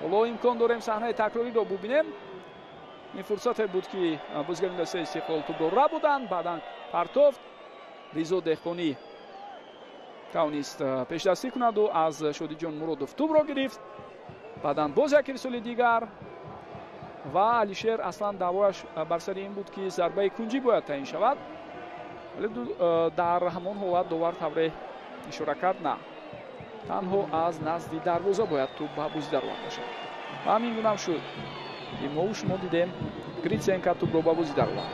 ҳоло имкон дорем саҳнаи такрориро бубинем. Ин фурсате буд, ки бозигарони дастаи Истиқлол тӯбро рабуданд, баъдан партофт. Ризо Деҳқонӣ тавонист пешдастӣ кунаду аз Шодиҷон Муродов тӯбро гирифт. Баъдан боз як ирсоли дигар ва Алишер аслан даъвояш бар сари ин буд, ки зарбаи кунҷӣ бояд таъин шавад, вале дар ҳамон ҳолат довар тавре ишора кард, на танҳо аз назди дарвоза бояд тӯб ба бозӣ дароварда шавад. Ва ҳамин гунам шуд, ки мову шумо дидем, Гриценко тӯбро ба бозӣ даровард.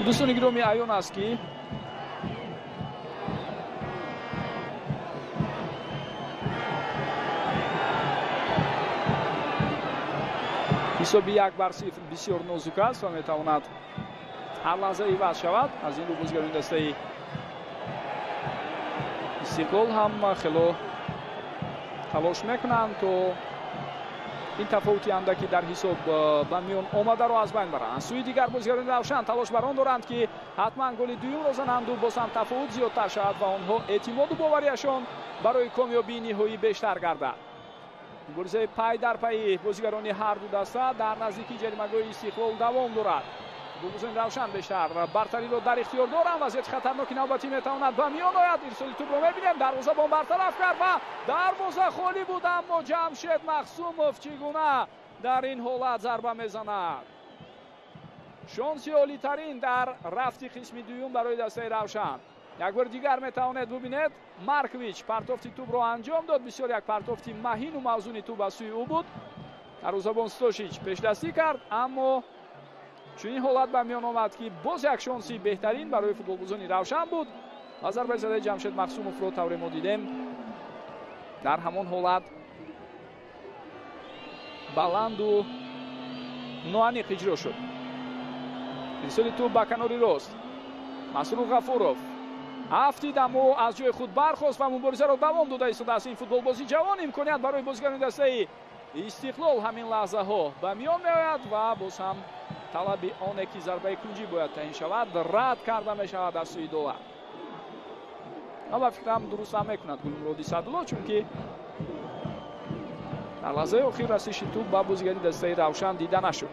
Дӯстони гиромӣ, аён аст, ки ҳисоби 1-0 бисёр нозук аст ва метавонад ҳар лаҳза иваз шавад. Аз ин рӯ бозигарони дастаи Истиқлол ҳам хело талош мекунанд, то ин тафовути андаки дар ҳисоб ба миён омадаро аз байн баранд. Аз сӯи дигар бозигарони Равшан талош бар он доранд, ки ҳатман голи дуюмро зананду боз ҳам тафовут зиёдтар шавад ва онҳо эътимоду боварияшон барои комёбии ниҳоӣ бештар гардад. Муборизаи пай дар пайи бозигарони ҳар ду даста дар наздикии ҷаримагоҳи Истиқлол давом дорад. Футболбозони Равшан бештар бартариро дар ихтиёр доранд. Вазъияти хатарноки навбатӣ метавонад ба миён ояд. Ирсоли тӯбро мебинем, дарвозабон бартараф кард ва дарвоза холӣ буд, аммо Ҷамшед Махсумов чӣ гуна дар ин ҳолат зарба мезанад. Шонси олитарин дар рафти қисми дуюм барои дастаи Равшан. Як бори дигар метавонед бубинед, Маркович партофти тӯбро анҷом дод. Бисёр як партофти маҳину мавзуни тӯб аз сӯи ӯ буд. Дарвозабон Стошич пешдастӣ кард, аммо чунин ҳолат ба миён омад, ки боз як шонси беҳтарин барои футболбозони Равшан буд ва зарбаи задаи Ҷамшед Махсумовро тавре мо дидем дар ҳамон ҳолат баланду ноаниқ иҷро шуд. Ирсоли тӯб ба канори рост. Масрур Ғафуров афтид, аммо аз ҷои худ бархост ва муборизаро давом дода истодааст. Ин футболбози ҷавон имконият барои бозигарони дастаи Истиқлол ҳамин лаҳзаҳо ба миён меояд ва боз ҳам талаби оне, ки зарбаи кунҷӣ бояд таъин шавад, рад карда мешавад аз сӯи довар. Ва ба фикрам дуруст ҳам мекунад Гулмуроди Садулло, чунки дар лаҳзаи охир расиши тӯб ба бозигари дастаи Равшан дида нашуд.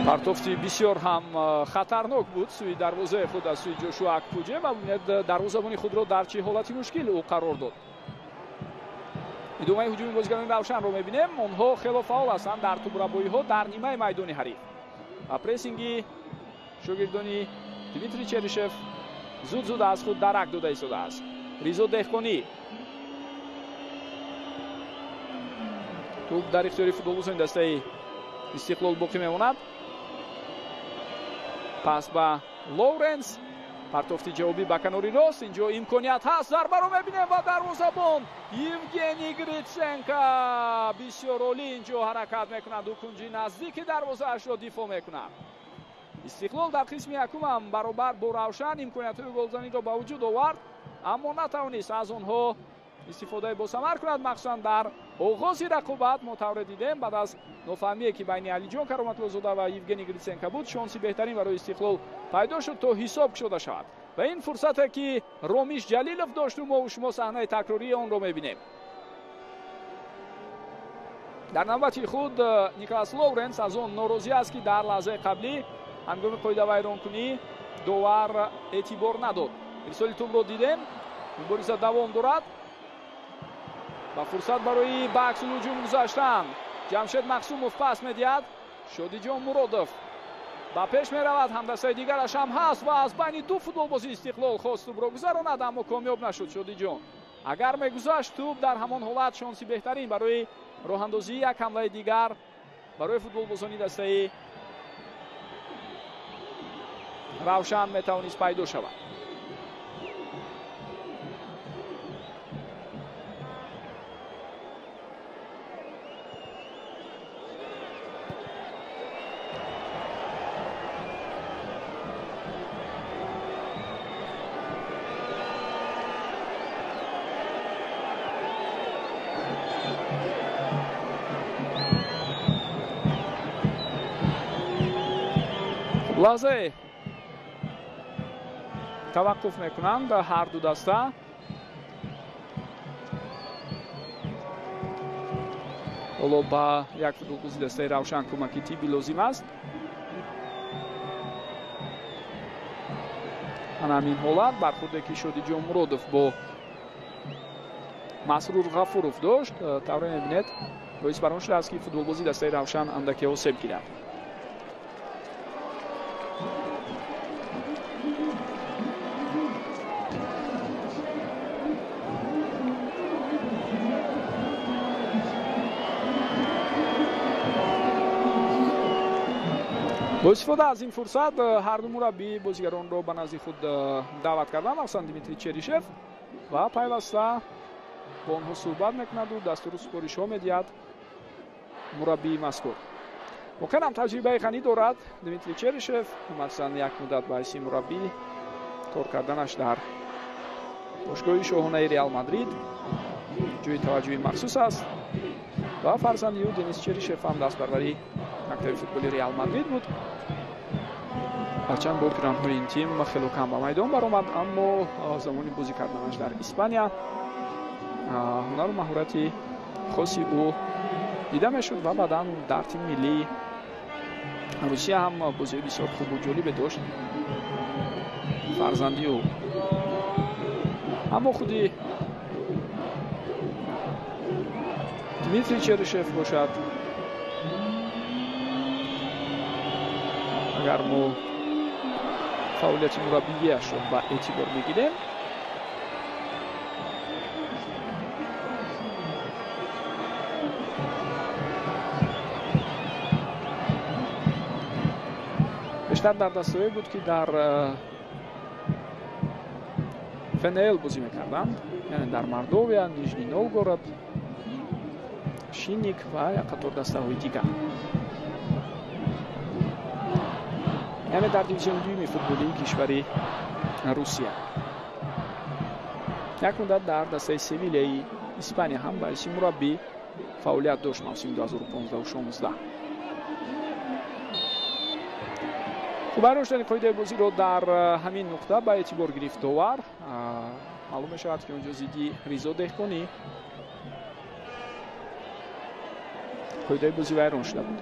Партофти бисёр ҳам хатарнок буд сӯи дарвозаи худ аз сӯи Ҷошуа Акпуҷе ва бубинед дарвозабони худро дар чӣ ҳолати мушкил ӯ қарор дод. Идомаи ҳуҷуми бозигарони Равшанро мебинем. Онҳо хело фаъол ҳастанд дар тӯбрабоиҳо дар нимаи майдони ҳариф. Ва прессинги шогирдони Дмитрий Черишев зуд-зуд аз худ дарак дода истодааст. Ризо Деҳқонӣ. Тӯб дар ихтиёри футболбозони дастаи Истиқлол боқӣ мемонад. Пас ба Лоуренс. Партофти ҷавобӣ ба канори рост. Инҷо имконият ҳаст. Зарбаро мебинем ва дарвозабон Евгений Гриценко бисёр олӣ инҷо ҳаракат мекунад. Ӯ кунҷи наздики дарвозаашро дифоъ мекунад. Истиқлол дар қисми якум ҳам баробар бо Равшан имкониятҳои голзаниро ба вуҷуд овард, аммо натавонист аз онҳо истифодаи босамар кунад. Махсусан дар оғози рақобат мо тавре дидем, баъд аз нофаҳмие ки байни Алиҷон Кароматуллозода ва Евгений Гриценко буд, шонси беҳтарин барои Истиқлол пайдо шуд то ҳисоб кушода шавад. Ва ин фурсате ки Ромиш Ҷалилов дошту мо шумо саҳнаи такрории онро мебинем. Дар навбати худ Николас Лоуренс аз он норозӣ аст, ки дар лаҳзаи қаблӣ ҳангоми қоидавайронкунӣ довар эътибор надод. Ирсоли тӯбро дидем, мубориза давом дорад ва фурсат барои ба аксулҳуҷум гузаштан. Ҷамшед Мақсумов пас медиҳад. Шодиҷон Муродов ба пеш меравад, ҳамдастаи дигараш ҳам ҳаст ва аз байни ду футболбози Истиқлол хост тӯбро гузаронад, аммо комёб нашуд Шодиҷон. Агар мегузашт тӯб дар ҳамон ҳолат шонси беҳтарин барои роҳандозии як ҳамлаи дигар барои футболбозони дастаи Равшан метавонист пайдо шавад. Лаҳзае таваққуф мекунанд ҳар ду даста. Ҳоло ба як футболбози дастаи Равшан кӯмаки тиббӣ лозим аст. Ана ҳамин ҳолат бархурде ки Шодиҷон Муродов бо Масрур Ғафуров дошт, тавре мебинед боис бар он шудааст, ки футболбози дастаи Равшан андаке осеб гирад. Бо истифода аз ин фурсат ҳар ду мураббӣ бозигаронро ба назди худ даъват карданд, махсусан Дмитрий Черишев, ва пайваста бо онҳо суҳбат мекунаду дастуру супоришҳо медиҳад мураббии мазкур. Воқеан ҳам таҷрибаи ғанӣ дорад Дмитрий Черишев, махсусан як муддат ба ҳайси мураббӣ кор карданаш дар бошгоҳи шоҳонаи Реал Мадрид ҷои таваҷҷӯҳи махсус аст ва фарзанди ӯ Денис Черишев ҳам дастбарвари мактаби футболи Реал Мадрид буд. Ҳарчанд бо пиранҳои ин тим хело кам ба майдон баромад, аммо замони бозӣ карданаш дар Испания ҳунару маҳорати хоси ӯ дида мешуд ва баъдан дар тими миллии Русия ҳам бозиҳои бисёр хубу ҷолибе дошт фарзанди ӯ. Аммо худи Дмитрий Черишев бошад, агар мо фаъолияти мураббияшро ба эътибор бигирем, бештар дар дастаҳое буд, ки дар ФНЛ бозӣ мекарданд, яъне дар Мордовия, Нижний Новгород, Шинник ва як қатор дастаҳои дигар. Яъне дар дивизиони дуюми футболии кишвари Русия. Як муддат дар дастаи Севилияи Испания ҳам ба ҳайси мураббӣ фаъолият дошт мавсими 2015-16. Хуб, вайрон шудани қоидаи бозиро дар ҳамин нуқта ба эътибор гирифт довар. Маълум мешавад, ки онҷо зидди Ризо Деҳқонӣ қоидаи бозӣ вайрон шуда буд.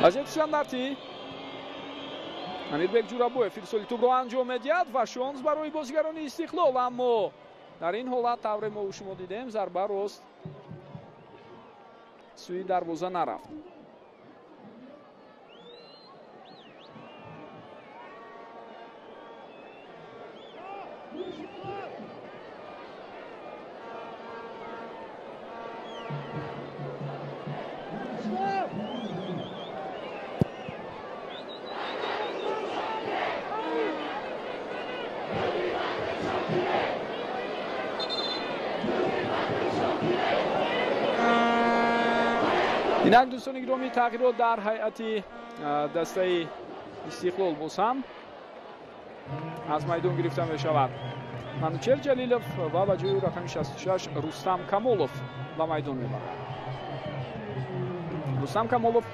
Вазияти стандартӣ. Амирбек Ҷурабоев ирсоли тӯбро анҷом медиҳад ва шонс барои бозигарони Истиқлол, аммо дар ин ҳолат тавре мо шумо дидем, зарба рост сӯи дарвоза нарафт. Инак дӯстони гиромӣ, тағйирот дар ҳайати дастаи Истиқлол боз ҳам аз майдон гирифта мешавад. Манучер Ҷалилов ва ба ҷои рақами 66 Рустам Камолов ба майдон мебарад. Рустам Камолов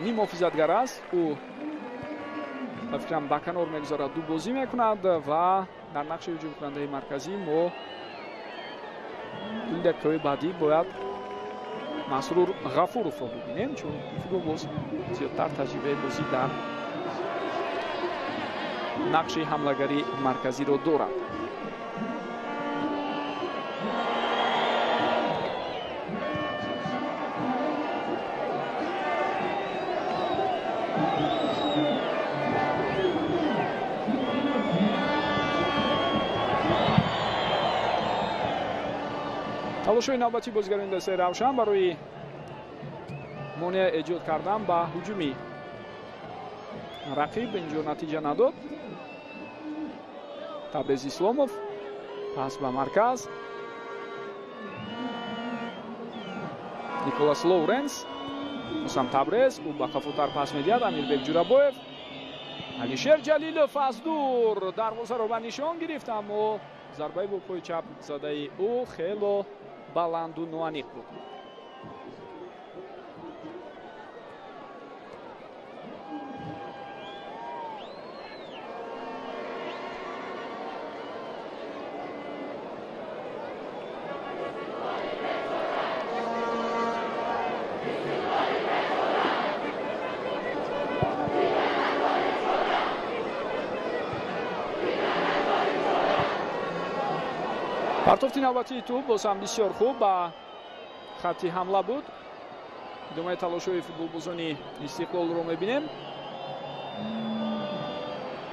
ниммуҳофизатгар аст. Ӯ ба фикрам ба канор мегузарад, ду бозӣ мекунад ва дар нақши ҳуҷумкунандаи марказӣ мо ин дақиқаҳои баъдӣ бояд Масрур Ғафуровро бибинем, чун футболбоз зиёдтар таҷрибаи бозӣ дар нақши ҳамлагари марказиро дорад. Талошҳои навбатии бозигарони дастаи Равшан барои монеа эҷод кардан ба ҳуҷуми рақиб инҷо натиҷа надод. Табрез Исломов пас ба марказ. Николас Лоуренс, мусам Табрез, ӯ ба қафотар пас медиҳад. Амирбек Ҷурабоев, Алишер Ҷалилов аз дур дарвозаро ба нишон гирифт, аммо зарбаи бо пои чап задаи ӯ хело баланду ноаниқ буд. Партофти навбатии тӯб боз ҳам бисёр хуб ба хатти ҳамла буд. Идомаи талошҳои футболбозони Истиқлолро мебинем.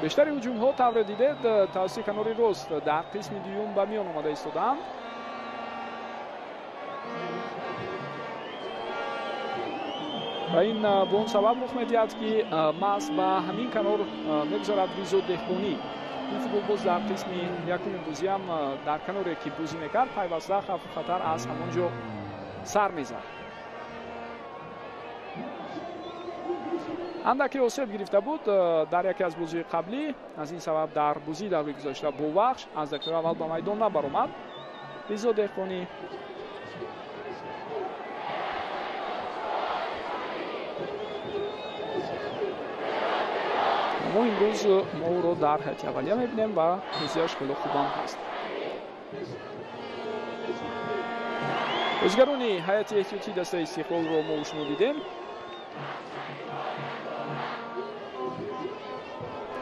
Бештари ҳуҷумҳо тавре дидед тавассути канори рост дар қисми дуюм ба миён омада истодаанд. Ва ин бо он сабаб рух медиҳад, ки маҳз ба ҳамин канор мегузарад Ризо Деҳқонӣ. Ин футболбоз дар қисми якуми бозиам дар каноре ки бозӣ мекард, пайваста хавфу хатар аз ҳамон ҷо сар мезад. Андаке осеб гирифта буд дар яке аз бозиҳои қаблӣ, аз ин сабаб дар бозии даври гузашта Бовахш аз дақиқаи аввал ба майдон набаромад. Ризо Деҳқонӣ мо имрӯз мо ӯро дар ҳайати аввалия мебинем ва бозиаш хело хубам ҳаст. Бозигарони ҳайати эҳтиётии дастаи Истиқлолро мо шумо дидем.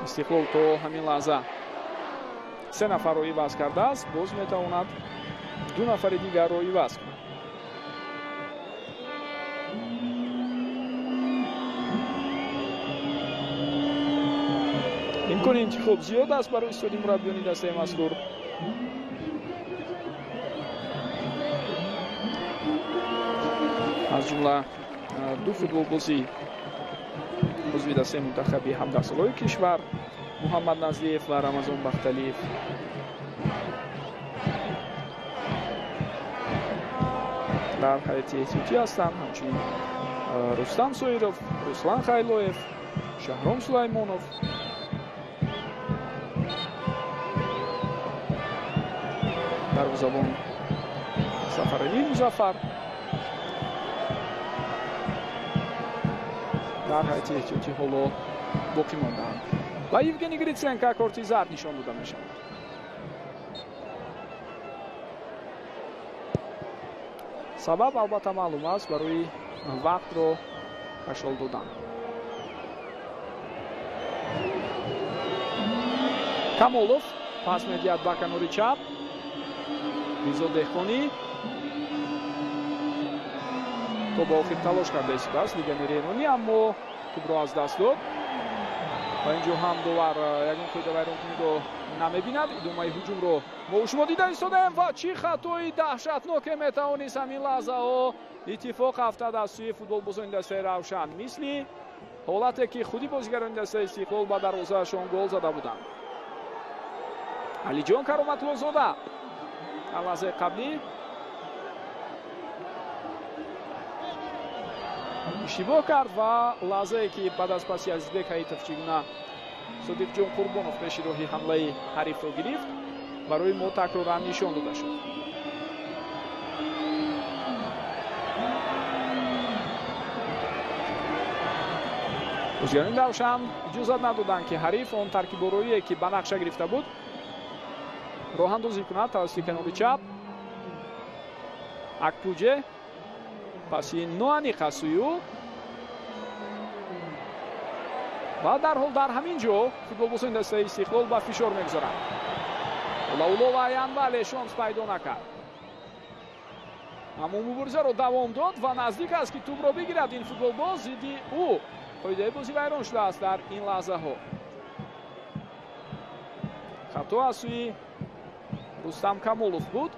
Истиқлол то ҳамин лаҳза 3 нафарро иваз кардааст, боз метавонад 2 нафари дигарро иваз кунад. Имкони интихоб зиёд аст барои истоди мураббиёни дастаи мазкур. Аз ҷумла 2 футболбози узви дастаи мунтахаби 17-солаи кишвар Муҳаммад Назлиев ва Рамазон Бахталиев. Дар ҳайати эҳтиётӣ ҳастанд ҳамчунин Рустам Соиров, Руслан Хайлоев, Шаҳром Сулаймонов. Дарвозабон Сафаралӣ Музаффар дар ҳайати эҳтиётӣ ҳоло боқӣ мондаанд ва Евгений Гриценко корти зард нишон дода мешавад. Сабаб албатта маълум аст, барои вақтро кашол додан. Камолов пас медиҳад ба канори чап. Ризо Деҳқонӣ то ба охир талош карда истодааст легионери эронӣ, аммо тӯбро аз даст дод ва инҷо ҳам довар ягон қоидавайронкуниро намебинад. Идомаи ҳуҷумро мо шумо дида истодаем ва чӣ хатои даҳшатноке метавонист ҳамин лаҳзаҳо иттифоқ афтад аз сӯи футболбозони дастаи Равшан, мисли ҳолате ки худи бозигарони дастаи Истиқлол ба дарвозаашон гол зада буданд. Алиҷон Кароматуллозода дар лаҳзаи қаблӣ иштибоҳ кард ва лаҳзае ки баъд аз паси Азизбек Ҳаитов чӣ гуна Содиқҷон Қурбонов пеши роҳи ҳамлаи ҳарифро гирифт, барои мо такроран нишон дода шуд. Бозигарони Равшан иҷозат надоданд, ки ҳариф он таркибороие ки ба нақша гирифта буд роҳандозӣ кунад тавассути канори чап. Акпуҷе паси ноаниқ аз сӯи ӯ ва дарҳол дар ҳамин ҷо футболбозони дастаи Истиқлол ба фишор мегузоранд. Олаулова Янвале шонс пайдо накард, аммо муборизаро давом дод ва наздик аст ки тӯбро бигирад ин футболбоз. Зидди ӯ қоидаи бозӣ вайрон шудааст дар ин лаҳзаҳо. Хато аз сӯи Рустам Камолов буд.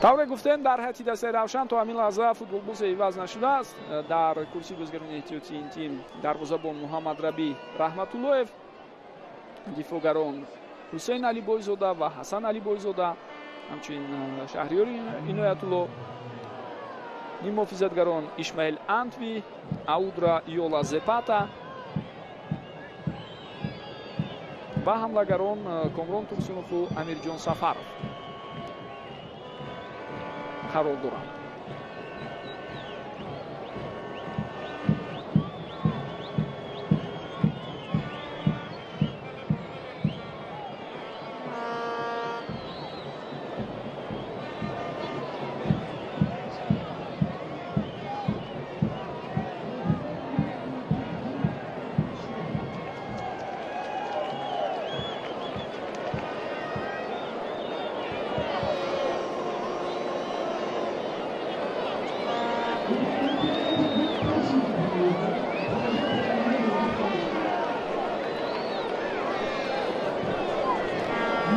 Тавре гуфтем, дар ҳайати дастаи Равшан то ҳамин лаҳза футболбозе иваз нашудааст. Дар курсии бозигарони эҳтиётии ин тим дарвозабон Муҳаммад Рабӣ Раҳматуллоев, дифоъгарон Ҳусейн Алибойзода ва Ҳасан Алибойзода, ҳамчунин Шаҳриёри Иноятулло, ниммуҳофизатгарон Ишмаил Антви, Аудра Йола Зепата ва ҳамлагарон Комрон Турсунову Амирҷон Сафаров қарор доранд.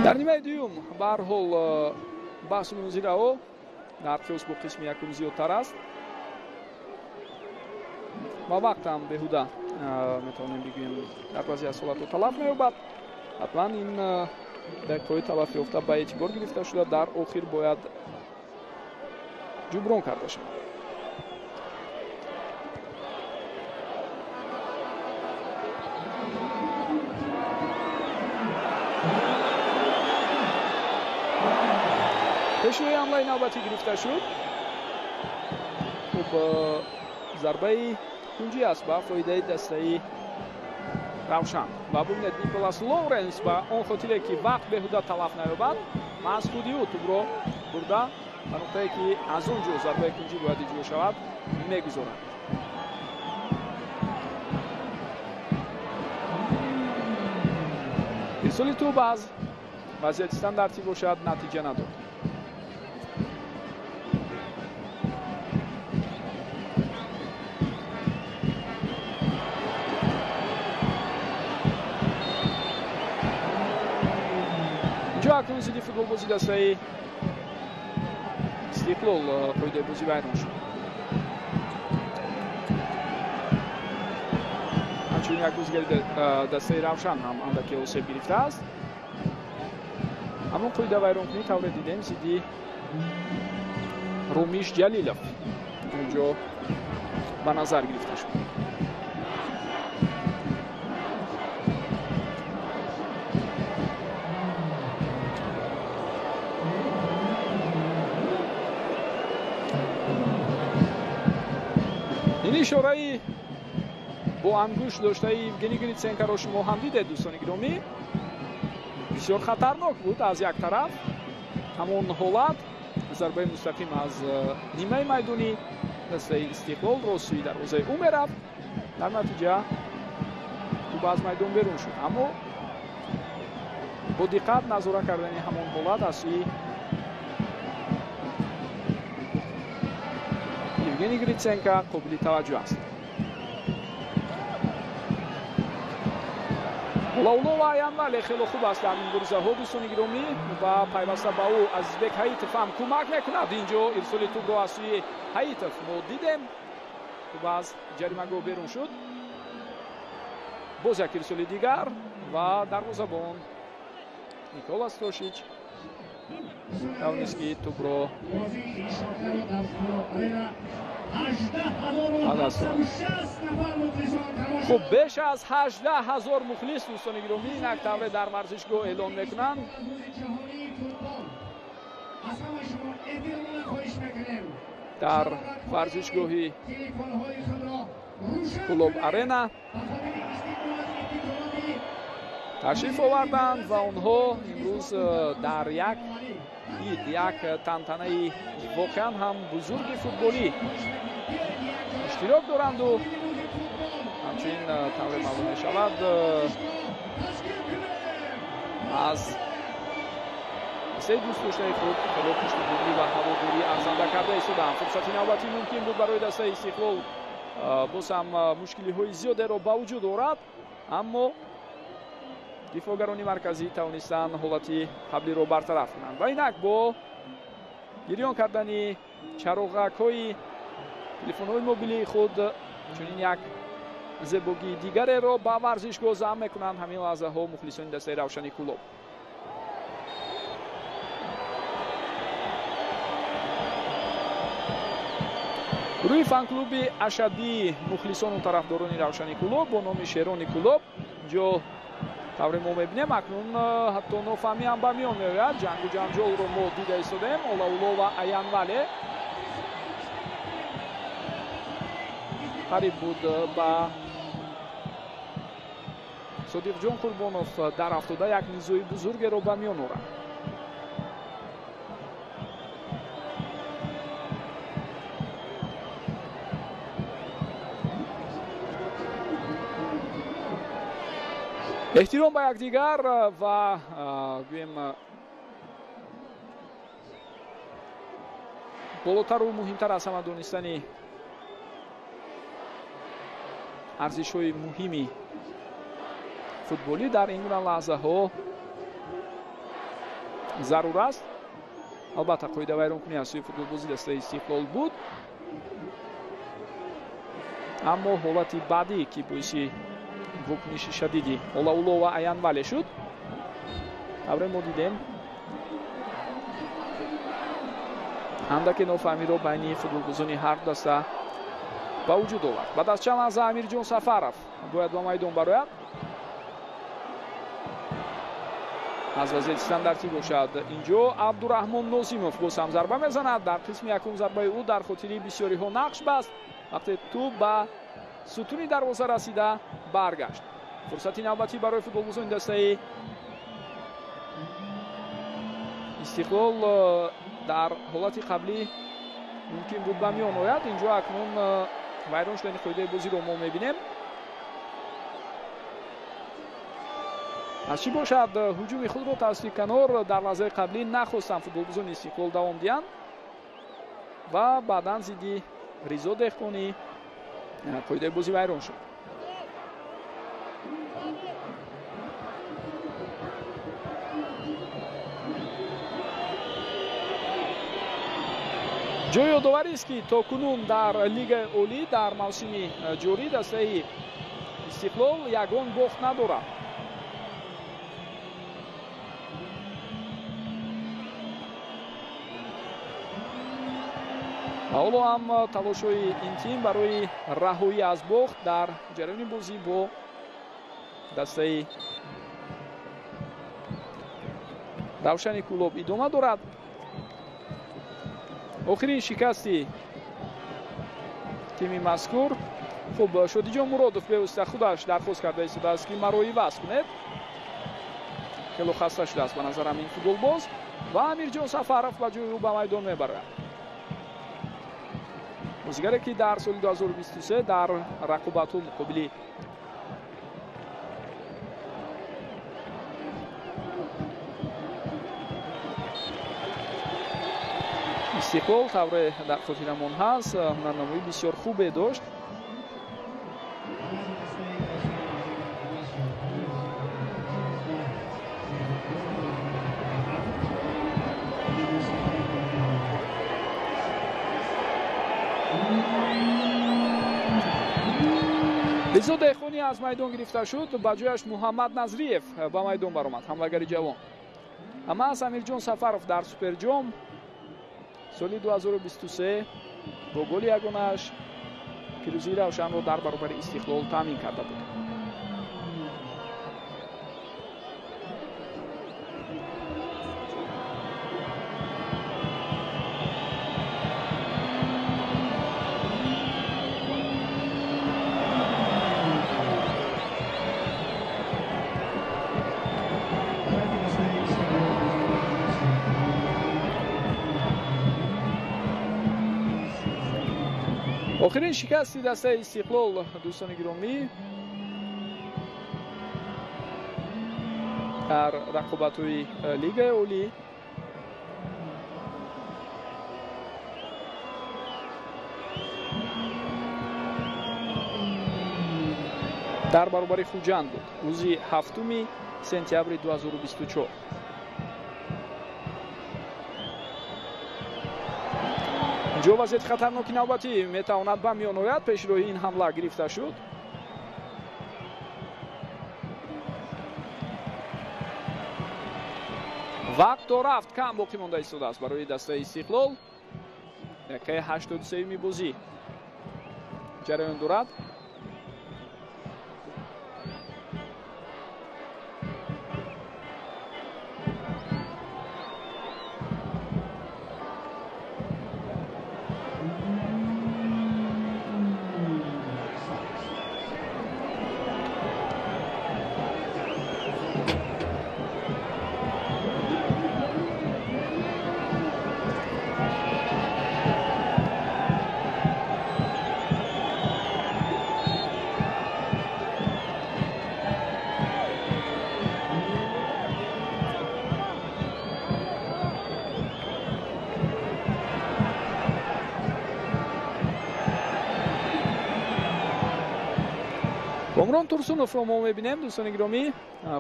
Дар нимаи дуюм ба ҳар ҳол баҳсу мунозираҳо дар қиёс бо қисми якум зиёдтар аст ва вақт ҳам беҳуда метавонем бигӯем дар баъзе аз ҳолатҳо талаф меёбад. Ҳатман ин дақиқаҳои талаф ёфта ба эътибор гирифта шуда дар охир бояд ҷуброн карда шавад. Пешрӯи ҳамлаи навбатӣ гирифта шуд. Хуб, зарбаи кунҷӣ аст ба фоидаи дастаи Равшан. Ва бубинед, Николас Лоуренс ба он хотире ки вақт беҳуда талаф наёбад, маҳз худи ӯ тӯбро бурда ба нуқтае ки аз он ҷо зарбаи кунҷӣ бояд иҷро шавад мегузорад. Ирсоли тӯб аз вазъияти стандартӣ бошад натиҷа надод. Акнун зидди футболбози дастаи Истиқлол қоидаи бозӣ вайрон шуд. Ҳамчунин як бозигари дастаи Равшан ҳам андаке осеб гирифтааст. Аммо қоида вайронкунӣ тавре дидем зидди Румиш Ҷалилов онҷо ба назар гирифта шуд. Ин ишораи Бо ангушт доштаи Евгений Гриценкоро шумо ҳам дидед, дӯстони гиромӣ. Бисёр хатарнок буд аз як тараф ҳамон ҳолат. Зарбаи мустақим аз нимаи майдони дастаи Истиқлол рост сӯи дарвозаи ӯ мерафт. Дар натиҷа тӯб аз майдон берун шуд, аммо бо диққат назора кардани ҳамон ҳолат аз сӯи Евгений Гриценко қобили таваҷҷӯҳ аст. Олаулова Аянвале хело хуб аст дар муборизаҳо, дӯстони гиромӣ, ва пайваста ба ӯ Азизбек Ҳаитов ҳам кӯмак мекунад. Инҷо ирсоли тӯбро аз сӯи Ҳаитов мо дидем, тӯб аз ҷаримагоҳ берун шуд. Боз як ирсоли дигар ва дарвозабон Никола Стошич тавонист ки тӯбро хуб, беш аз 18 000 мухлис, дӯстони гиромӣ, инак тавре дар варзишгоҳ эълон мекунанд. Дар варзишгоҳи Кӯлоб Арена ташриф оварданд ва онҳо имрӯз дар як ид, як тантанаи воқеан ҳам бузурги футболӣ иштирок доранду ҳамчунин тавре маълум мешавад аз се дӯстдоштаи худ хело пуштибонӣ ва ҳаводорӣ арзанда карда истодаанд. Фурсати навбатӣ мумкин буд барои дастаи Истиқлол, боз ҳам мушкилиҳои зиёдеро ба вуҷуд орад, аммо дифоъгарони марказӣ тавонистанд ҳолати қаблиро бартараф кунанд. Ва инак бо гирён кардани чароғакҳои телефонҳои мобилии худ чунин як зебогии дигареро ба варзишгоҳ зам мекунанд ҳамин лаҳзаҳо мухлисони дастаи Равшани Кӯлоб. Гурӯҳи фан-клуби ашаддии мухлисону тарафдорони Равшани Кӯлоб бо номи Шерони Кӯлоб инҷо тавре мо мебинем акнун ҳатто нофаҳмӣ ҳам ба миён меояд. Ҷангу ҷанҷолро мо дида истодаем. Олаулова Аянвале қариб буд ба Содиқҷон Қурбонов дар афтода як низои бузургеро ба миён орад. Эҳтиром ба якдигар ва гӯем болотару муҳимтар аз ҳама донистани арзишҳои муҳими футболӣ дар ин гуна лаҳзаҳо зарур аст. Албатта, қоидавайронкунӣ аз сӯи футболбози дастаи Истиқлол буд, аммо ҳолати баъдӣ ки боиси вокуниши шадиди Олаулова Аянвале шуд, тавре мо дидем андаке нофаҳмиро байни футболбозони ҳар ду даста ба вуҷуд овард. Баъд аз чанд лаҳза Амирҷон Сафаров бояд ба майдон барояд. Аз вазъияти стандартӣ бошад инҷо Абдураҳмон Нозимов боз ҳам зарба мезанад. Дар қисми якум зарбаи ӯ дар хотири бисёриҳо нақш баст, вақте тӯб ба сутуни дарвоза расида баргашт. Фурсати навбатӣ барои футболбозони дастаи Истиқлол дар ҳолати қаблӣ мумкин буд ба миён ояд. Инҷо акнун вайрон шудани қоидаи бозиро мо мебинем. Аз чӣ бошад, ҳуҷуми худро тавассути канор дар лаҳзаи қаблӣ нахостанд футболбозони Истиқлол давом диҳанд ва баъдан зидди Ризо Деҳқонӣ қоидаи бозӣ вайрон шуд. Ҷои ёдоварист, ки то кунун дар Лигаи Олӣ дар мавсими ҷорӣ дастаи Истиқлол ягон бохт надорад. Ва ҳоло ҳам талошҳои ин тим барои раҳоӣ аз бохт дар ҷараёни бозӣ бо дастаи Равшани Кӯлоб идома дорад. Охирин шикасти тими мазкур Хуб, Шодиҷон Муродов бевосита худаш дархост карда истодааст, ки маро иваз кунед. Хело хаста шудааст ба назарам ин футболбоз ва Амирҷон Сафаров ба ҷои ӯ ба майдон мебарад. Бозигаре ки дар соли 2023 дар рақобатҳо муқобили Истиқлол тавре дар хотирамон ҳаст, ҳунарнамоии бисёр хубе дошт. Лизо Деҳқонӣ аз майдон гирифта шуд, ба ҷояш Муҳаммад Назриев ба майдон баромад, ҳамлагари ҷавон. Маҳз Амирҷон Сафаров дар Суперҷом соли 2023 бо голи ягонааш пирӯзии Равшанро дар баробари Истиқлол таъмин карда буд. Охирин шикасти дастаи Истиқлол, дӯстони гиромӣ, дар рақобатҳои Лигаи Олӣ дар баробари Хуҷанд буд, рӯзи 7 сентябри 2024. Инҷо вазъияти хатарноки навбатӣ метавонад ба миён ояд. Пешроҳи ин ҳамла гирифта шуд. Вақт то рафт кам боқӣ монда истодааст барои дастаи Истиқлол. Дақиқаи 83-юми бозӣ ҷараён дорад. Комрон Турсуновро мо мебинем, дӯстони гиромӣ,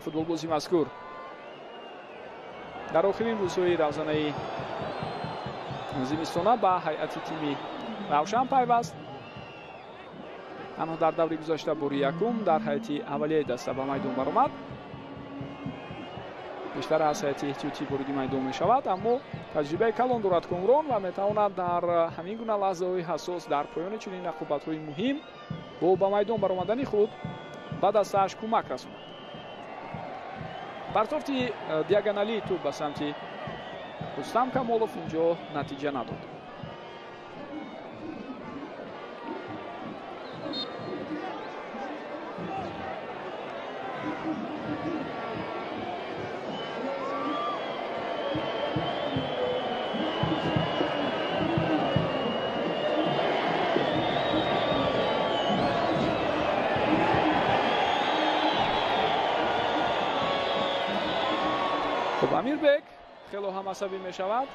футболбози мазкур дар охирин рӯзҳои равзанаи зимистона ба ҳайати тими Равшан пайваст. Танҳо дар даври гузашта бори якум дар ҳайати аввалияи даста ба майдон баромад. Бештар аз ҳайати эҳтиётӣ вориди майдон мешавад, аммо таҷрибаи калон дорад Комрон ва метавонад дар ҳамин гуна лаҳзаҳои ҳассос дар поёни чунин рақобатҳои муҳим бо ба майдон баромадани худ ба дастааш кӯмак расонад. Партофти диагоналии тӯб ба самти Рустам Камолов инҷо натиҷа надод. Хуб, Амирбек хело ҳам асабӣ мешавад.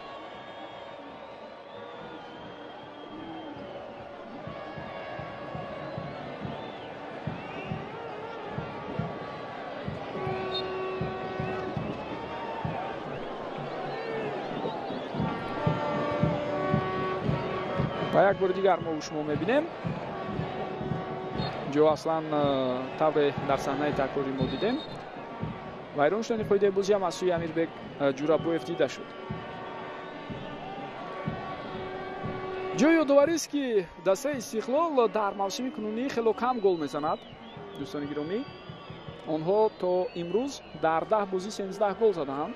Ва як бори дигар мо шумо мебинем. Инҷо аслан тавре дар саҳнаи такрорӣ мо дидем, вайрон шудани қоидаи бозӣ ҳам аз сӯи Амирбек Ҷурабоев дида шуд. Ҷои ёдоварист, ки дастаи Истиқлол дар мавсими кунунӣ хело кам гол мезанад. Дӯстони гиромӣ, онҳо то имрӯз дар 10 бозӣ 13 гол задаанд,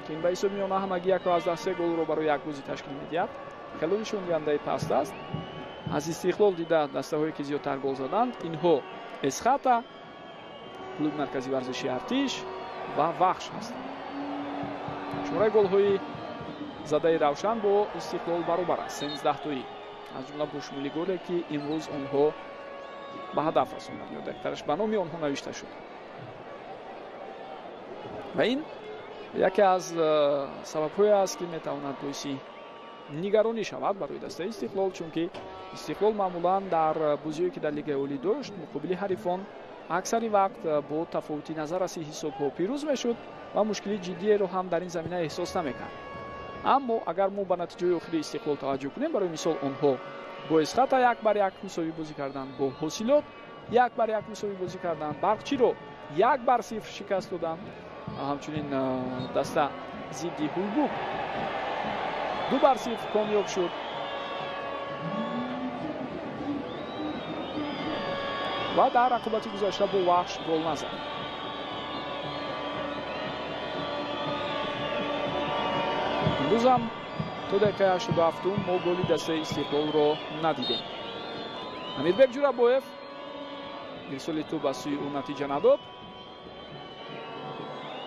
ки ин ба ҳисоби миёна ҳамагӣ 1,3 голро барои як бозӣ ташкил медиҳад. Хело нишондиҳандаи паст аст. Аз Истиқлол дида дастаҳое ки зиёдтар гол заданд, инҳо Эсхата, клуби марказии варзиши Артиш ва Вахш ҳастанд. Шумораи голҳои задаи Равшан бо Истиқлол баробар аст, 13 тоӣ, аз ҷумла бо шумули голе ки имрӯз онҳо ба ҳадаф расонданд ё дақиқтараш ба номи онҳо навишта шуд. Ва ин яке аз сабабҳое аст, ки метавонад боиси нигаронӣ шавад барои дастаи Истиқлол, чунки Истиқлол маъмулан дар бозиҳое, ки дар Лигаи Олӣ дошт, муқобили ҳарифон аксари вақт бо тафовути назарраси ҳисобҳо пирӯз мешуд ва мушкили ҷиддиеро ҳам дар ин замина эҳсос намекард. Аммо агар мо ба натиҷаи охири Истиқлол таваҷҷӯҳ кунем, барои мисол, онҳо бо Эсхата 1-1 мусовӣ бозӣ карданд, бо Ҳосилот 1-1 мусовӣ бозӣ карданд, Барқчиро 1-0 шикаст доданд, ҳамчунин даста зидди Ҳулбук 2-0 комёб шуд. Ва дар рақобати гузашта бо Вахш гол назад. Имрӯзам то дақиқаи 87-ум мо голи дастаи Истиқлолро надидем. Амирбек Ҷурабоев, ирсоли тӯб ба сӯи ӯ натиҷа надод.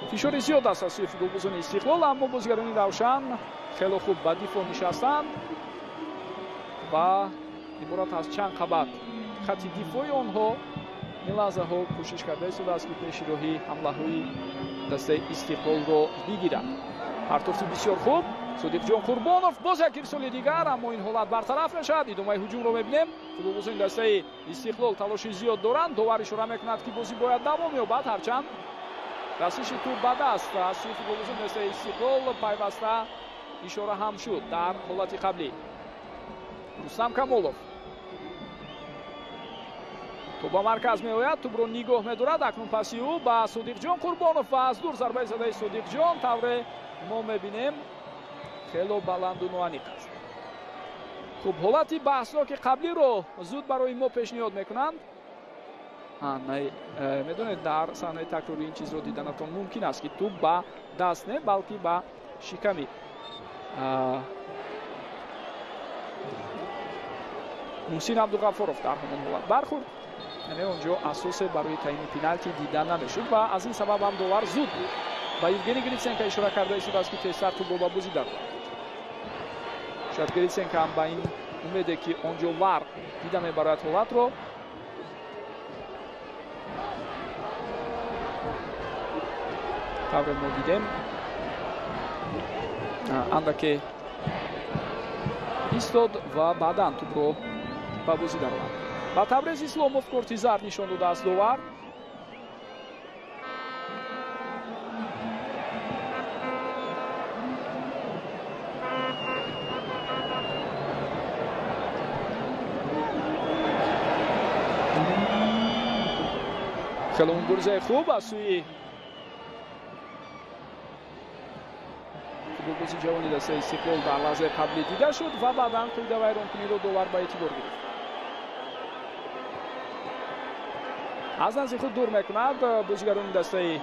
Фишори зиёд аст аз сӯи футболбозони Истиқлол, аммо бозигарони Равшан хело хуб ба дифоъ нишастанд ва иборат аз чанд қабат хати дифои онҳо ин лаҳзаҳо кӯшиш карда истодааст, ки пеши роҳи ҳамлаҳои дастаи Истиқлолро бигирад. Партофти бисёр хуб, Содиқҷон Қурбонов, боз як ирсоли дигар, аммо ин ҳолат бартараф мешавад. Идомаи ҳуҷумро мебинем. Футболбозони дастаи Истиқлол талоши зиёд доранд. Довар ишора мекунад, ки бозӣ бояд давом ёбад, ҳарчанд расиши тӯб ба даст аз сӯи футболбозони дастаи Истиқлол пайваста ишора ҳам шуд дар ҳолати қаблӣ. Рустам Камолов тӯб ба марказ меояд, тӯбро нигоҳ медорад. Акнун паси ӯ ба Содиқҷон Қурбонов ва аз дур зарбаи задаи Содиқҷон, тавре мо мебинем, хело баланду ноаниқ аст. Хуб, ҳолати баҳсноки қаблиро зуд барои мо пешниҳод мекунанд. Медонед, дар саҳнаи такрорӣ ин чизро диданатон мумкин аст, ки тӯб ба даст не, балки ба шиками Муҳсин Абдуғаффоров дар ҳамон ҳолат бархӯрд. Яъне он ҷо асосе барои таъини пеналти дида намешуд ва аз ин сабаб ҳам довар зуд ба Евгений Гриценко ишора карда истодааст, ки тезтар тӯбро ба бозӣ даровард. Шояд Гриценко ҳам ба ин умеде, ки он ҷо ВАР дида мебарад ҳолатро. Тавре мо дидем, андаке истод ва баъдан тӯбро ба бозӣ даровард. Ба Табрез Исломов корти зард нишон додааст довар. Хело муборизаи хуб аз сӯи футболбози ҷавони дастаи Истиқлол дар лаҳзаи қаблӣ дида шуд ва баъдан қоидавайронкуниро довар ба эътибор гирифт. Аз назди худ дур мекунад бозигарони дастаи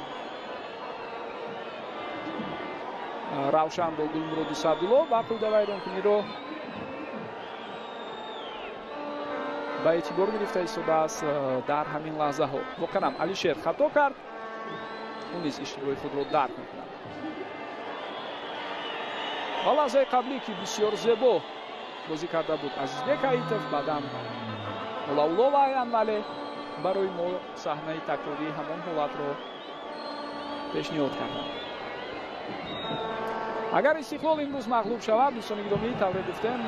Равшанро Гулмуроди Сабдулло ва қоидавайронкуниро ба эътибор гирифта истодааст дар ҳамин лаҳзаҳо. Воқеан ҳам Алишер хато кард, ӯ низ иштибоҳи худро дарк мекунад. Ва лаҳзаи қаблӣ, ки бисёр зебо бозӣ карда буд Азизбек Аитов, баъдан Олаулова Анвале барои мо саҳнаи такрории ҳамон ҳолатро пешниҳод карданд. Агар Истиқлол имрӯз мағлуб шавад, дӯстони гиромӣ, тавре гуфтем,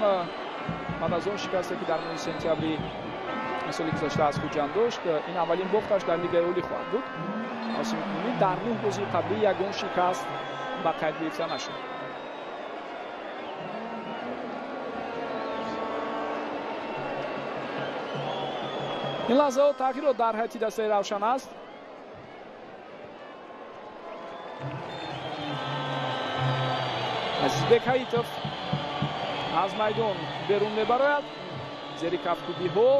баъд аз он шикасте, ки дар моҳи сентябри соли гузашта аз Хуҷанд дошт, ин аввалин бохташ дар Лигаи Олӣ хоҳад буд. Мавсими кунунӣ дар нӯҳ бозии қаблӣ ягон шикаст ба қайд гирифта нашуд. Ин лаҳзаҳо тағйирот дар ҳайати дастаи Равшан аст. Азизбек Ҳаитов аз майдон берун мебарояд зери кафкӯбиҳо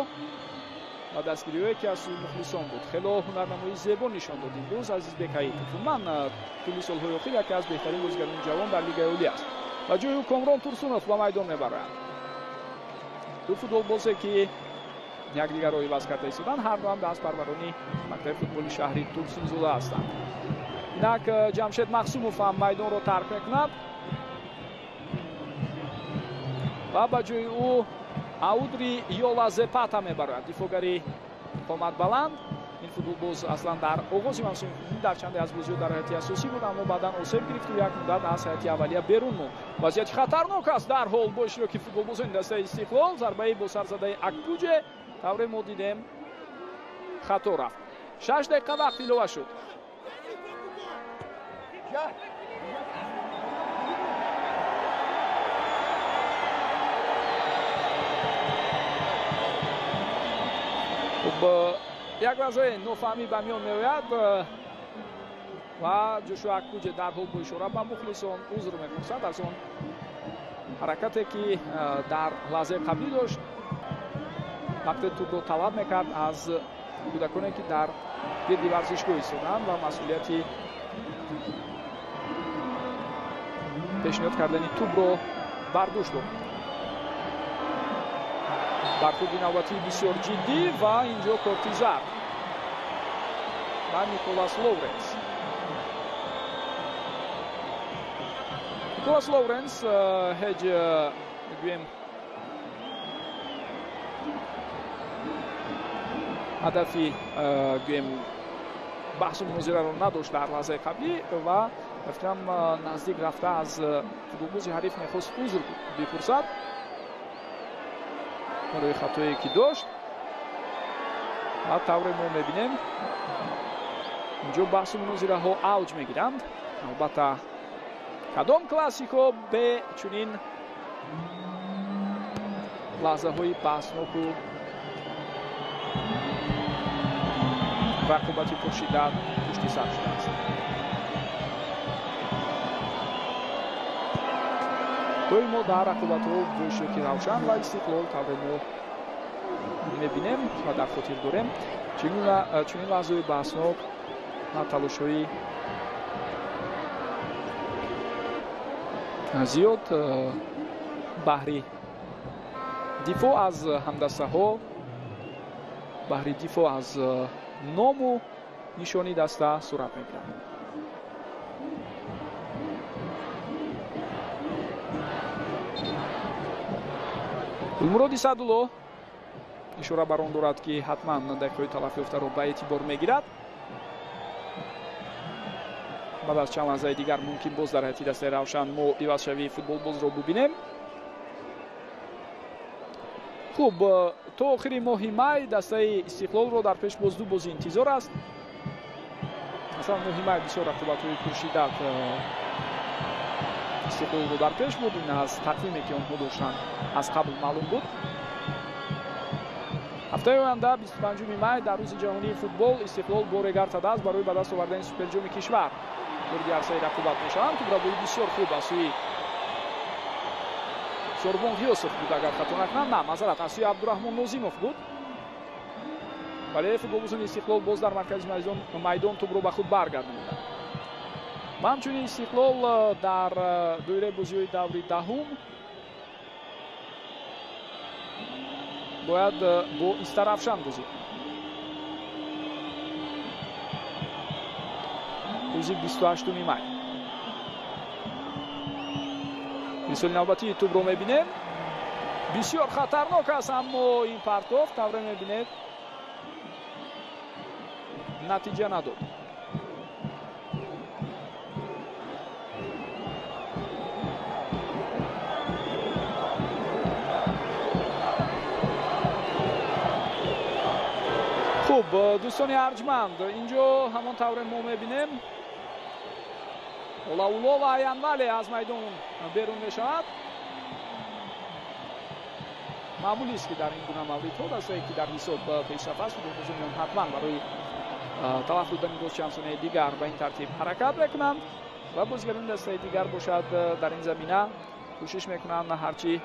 ва дастгириҳое, ки аз сӯи мухлисон буд. Хело ҳунарнамоии зебо нишон дод имрӯз Азизбек Ҳаитов. Умуман, тӯли солҳои охир яке аз беҳтарин бозигарони ҷавон дар Лигаи Олӣ аст. Ба ҷои ӯ Комрон Турсунов ба майдон мебарояд. Ду футболбозе ки якдигарро иваз карда истоданд, ҳар дуам дастпарварони мактаби футболи шаҳри Турсунзода ҳастанд. Инак Ҷамшед Махсумов ҳам майдонро тарк мекунад ва ба ҷои ӯ Аудри Йола Зепата мебарад, дифоъгари қоматбаланд. Ин футболбоз аслан дар оғози мавсими дар чанде аз бозиҳо дар ҳайати асосӣ буд, аммо баъдан осеб гирифту як муддат аз ҳайати аввалия берун монд. Вазъияти хатарнок аст дар ҳол бо иштироки футболбозони дастаи Истиқлол. Зарбаи бо сарзадаи Акпуҷе тавре мо дидем хато рафт. 6 дақиқа вақт илова шуд. Хуб, як лаҳзаи нофаҳмӣ ба миён меояд ва Ҷошуа Акпуҷе дар ҳол бо ишора ба мухлисон узр мепурсад аз он ҳаракате ки дар лаҳзаи қаблӣ дошт. Вақте тӯбро талаб мекард аз кӯдаконе ки дар гирди варзишгоҳ истоданд ва масъулияти пешниҳод кардани тӯбро бар дӯш дорад. Бархӯрди навбатии бисёр ҷиддӣ ва инҷо корти зард ба Николас Лоуренс. Николас Лоуренс ҳеҷ гӯем ҳадафи гӯем баҳсу мунозираро надошт дар лаҳзаи қаблӣ ва фикрам наздик рафта аз футболбози ҳариф мехост узр бипурсад барои хатое ки дошт. Ва тавре мо мебинем инҷо баҳсу мунозираҳо авҷ мегиранд. Албатта кадом классико бе чунин лаҳзаҳои баҳсноку рақобати пуршиддат пушти сар шудааст. Доимо дар рақобатҳо бо иштироки Равшан ва Истиқлол тавре мо мебинем ва дар хотир дорем чунин лаҳзаҳои баҳснок ва талошҳои зиёд баҳри дифоъ аз ҳамдастаҳо, баҳри дифоъ аз ному нишони даста сурат мегирад. Гулмуроди Саъдулло ишора бар он дорад ки ҳатман дақиқаҳои талафёфтаро ба эътибор мегирад. Баъд аз чанд лаҳзаи дигар мумкин боз дар ҳайати дастаи Равшан мо ивазшавии футболбозро бубинем. Хуб, то охири моҳи май дастаи Истиқлолро дар пеш боз ду бозӣ интизор аст. Масалан, моҳи май бисёр рақобатҳои пуршиддат Истиқлолро дар пеш буд. Ин аз тақвиме ки онҳо доштанд аз қабл маълум буд. Ҳафтаи оянда 25 май дар рӯзи ҷаҳонии футбол Истиқлол бо Регар-ТадАЗ барои ба даст овардани суперҷоми кишвар вориди арсаи рақобат мешаванд. Тӯбрабои бисёр хуб аз сӯи Сорбон Ғиёсов буд, агар хато накунам. На, маъзарат, аз сӯи Абдураҳмон Нозимов буд. Вале футболбозони Истиқлол боз дар маркази майдон тӯбро ба худ баргардониданд. Ва ҳамчунин Истиқлол дар доираи бозиҳои даври даҳум бояд бо Истаравшан бозӣ кунад. Рӯзи 28 май. Мисоли навбатии тӯбро мебинем. Бисёр хатарнок аст, аммо ин партоф тавре мебинед натиҷа надод. Хуб, дӯстони арҷманд, инҷо ҳамон тавре мо мебинем Олаулова Аянвале аз майдон берун мешавад. Маъмулист ки дар ин гуна мавридҳо дастае ки дар ҳисоб пешрафт аст, футболбозони он ҳатман барои талаф додани боз чанд сонияи дигар ба ин тартиб ҳаракат мекунанд ва бозигарони дастаи дигар бошад дар ин замина кӯшиш мекунанд ҳарчи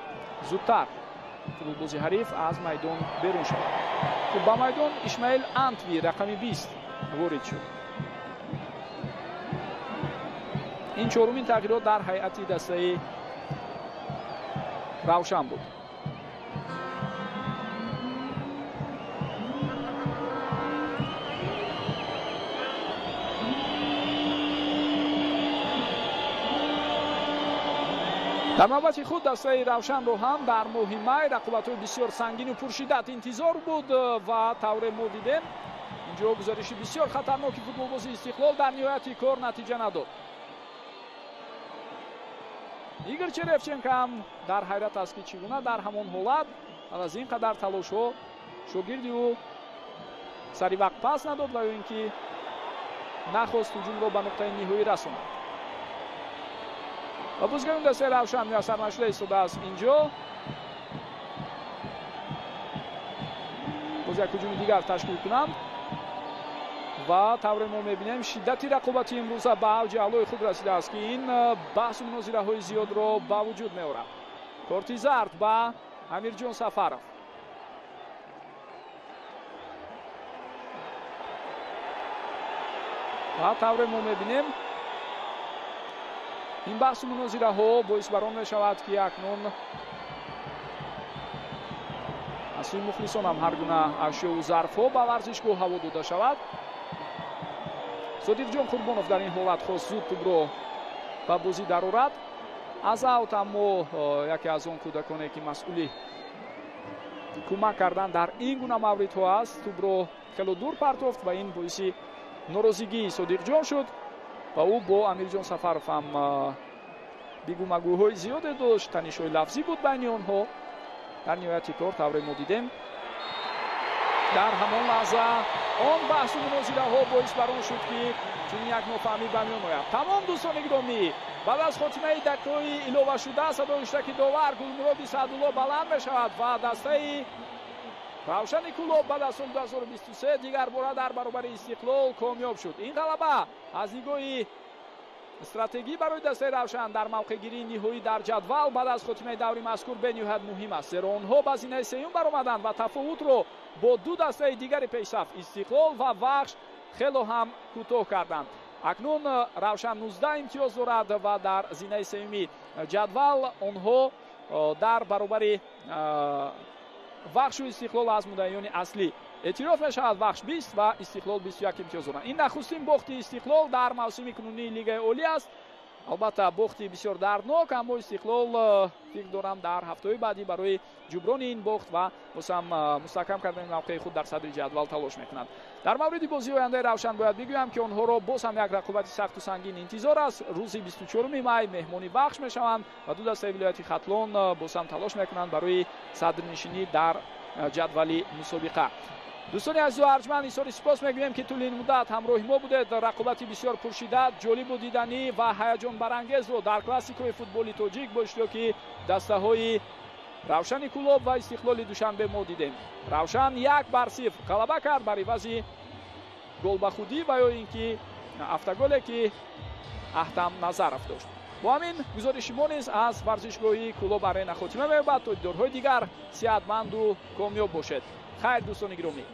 зудтар футболбози ҳариф аз майдон берун шавад. Хуб, ба майдон Исмаил Антви рақами 20 ворид шуд. Ин чорумин тағйирот дар ҳайати дастаи Равшан буд. Дар навбати худ дастаи Равшанро ҳам дар моҳи май рақобатҳои бисёр сангину пуршиддат интизор буд ва тавре мо дидем инҷо гузариши бисёр хатарноки футболбози Истиқлол дар ниҳояти кор натиҷа надод. Игор Черевченко ҳам дар ҳайрат аст, ки чӣ гуна дар ҳамон ҳолат баъд аз ин қадар талошҳо шогирди ӯ сари вақт пас надод ва ё ин ки нахост ҳуҷумро ба нуқтаи ниҳоӣ расонад. Ва бозигарони дастаи Равшан муяссар нашуда истодааст инҷо. Боз як ҳуҷуми дигар ташкил кунанд ва тавре мо мебинем шиддати рақобати имрӯза ба авҷи аълои худ расидааст, ки ин баҳсу мунозираҳои зиёдро ба вуҷуд меорад. Корти зард ба Амирҷон Сафаров. Ва тавре мо мебинем ин баҳсу мунозираҳо боис бар он мешавад, ки акнун аз сӯи мухлисон ҳам ҳар гуна ашёву зарфҳо ба варзишгоҳ ҳаво дода шавад. Содиқҷон Қурбонов дар ин ҳолат хост зуд тӯбро ба бозӣ дарорад аз аут, аммо яке аз он кӯдаконе, ки масъули кӯмак кардан дар ин гуна мавридҳо аст, тӯбро хело дур партофт ва ин боиси норозигии Содиқҷон шуд ва ӯ бо Амирҷон Сафаров ҳам бигӯмагӯҳои зиёде дошт, танишҳои лафзӣ буд байни онҳо. Дар ниҳояти кор тавре мо дидем дар ҳамон лаҳза он баҳсу мунозираҳо боис бар он шуд, ки чунин як нофаҳмӣ ба миён ояд. Тамом дӯстони гиромӣ, баъд аз хотимаи дақиқаҳои иловашуда садои ҳуштаки довар Гулмуроди Саъдулло баланд мешавад ва дастаи Равшани Кӯлоб баъд аз соли 2023 дигар бора дар баробари Истиқлол комёб шуд. Ин ғалаба аз нигоҳи стратегӣ барои дастаи Равшан дар мавқеъгирии ниҳоӣ дар ҷадвал баъд аз хотимаи даври мазкур бениҳоят муҳим аст, зеро онҳо ба зинаи сеюм баромаданд ва тафовутро бо ду дастаи дигари пешсаф Истиқлол ва Вахш хело ҳам кӯтоҳ карданд. Акнун Равшан 19 имтиёз дорад ва дар зинаи сеюми ҷадвал онҳо дар баробари Вахшу Истиқлол аз муддаиёни аслӣ эътироф мешавад. Вахш 20 ва Истиқлол 21 имтиёз доранд. Ин нахустин бохти Истиқлол дар мавсими кунунии Лигаи Олӣ аст. Албатта бохти бисёр дарднок, аммо Истиқлол фикр дорам дар ҳафтаҳои баъдӣ барои ҷуброни ин бохт ва боз ҳам мустаҳкам кардани мавқеи худ дар садри ҷадвал талош мекунанд. Дар мавриди бозии ояндаи Равшан бояд бигӯям, ки онҳоро боз ҳам як рақобати сахту сангин интизор аст. Рӯзи 24 май меҳмони Вахш мешаванд ва ду дастаи вилояти Хатлон боз ҳам талош мекунанд барои садрнишинӣ дар ҷадвали мусобиқа. Дӯстони азизу арҷманд, изҳори сипос мегӯем, ки тӯли ин муддат ҳамроҳи мо будед. Рақобати бисёр пуршиддат, ҷолибу диданӣ ва ҳаяҷонбарангезро дар классикаи футболи тоҷик бо иштироки дастаҳои Равшани Кӯлоб ва Истиқлоли Душанбе мо дидем. Равшан 1-0 ғалаба кард бар ивази голбахудӣ ва ё ин ки автоголе, ки Аҳтам Назаров дошт. Бо ҳамин гузориши мо низ аз варзишгоҳи Кӯлоб Арена хотима меёбад. То дидорҳои дигар сиҳатманду комёб бошед. Хайр, дӯстони гиромӣ.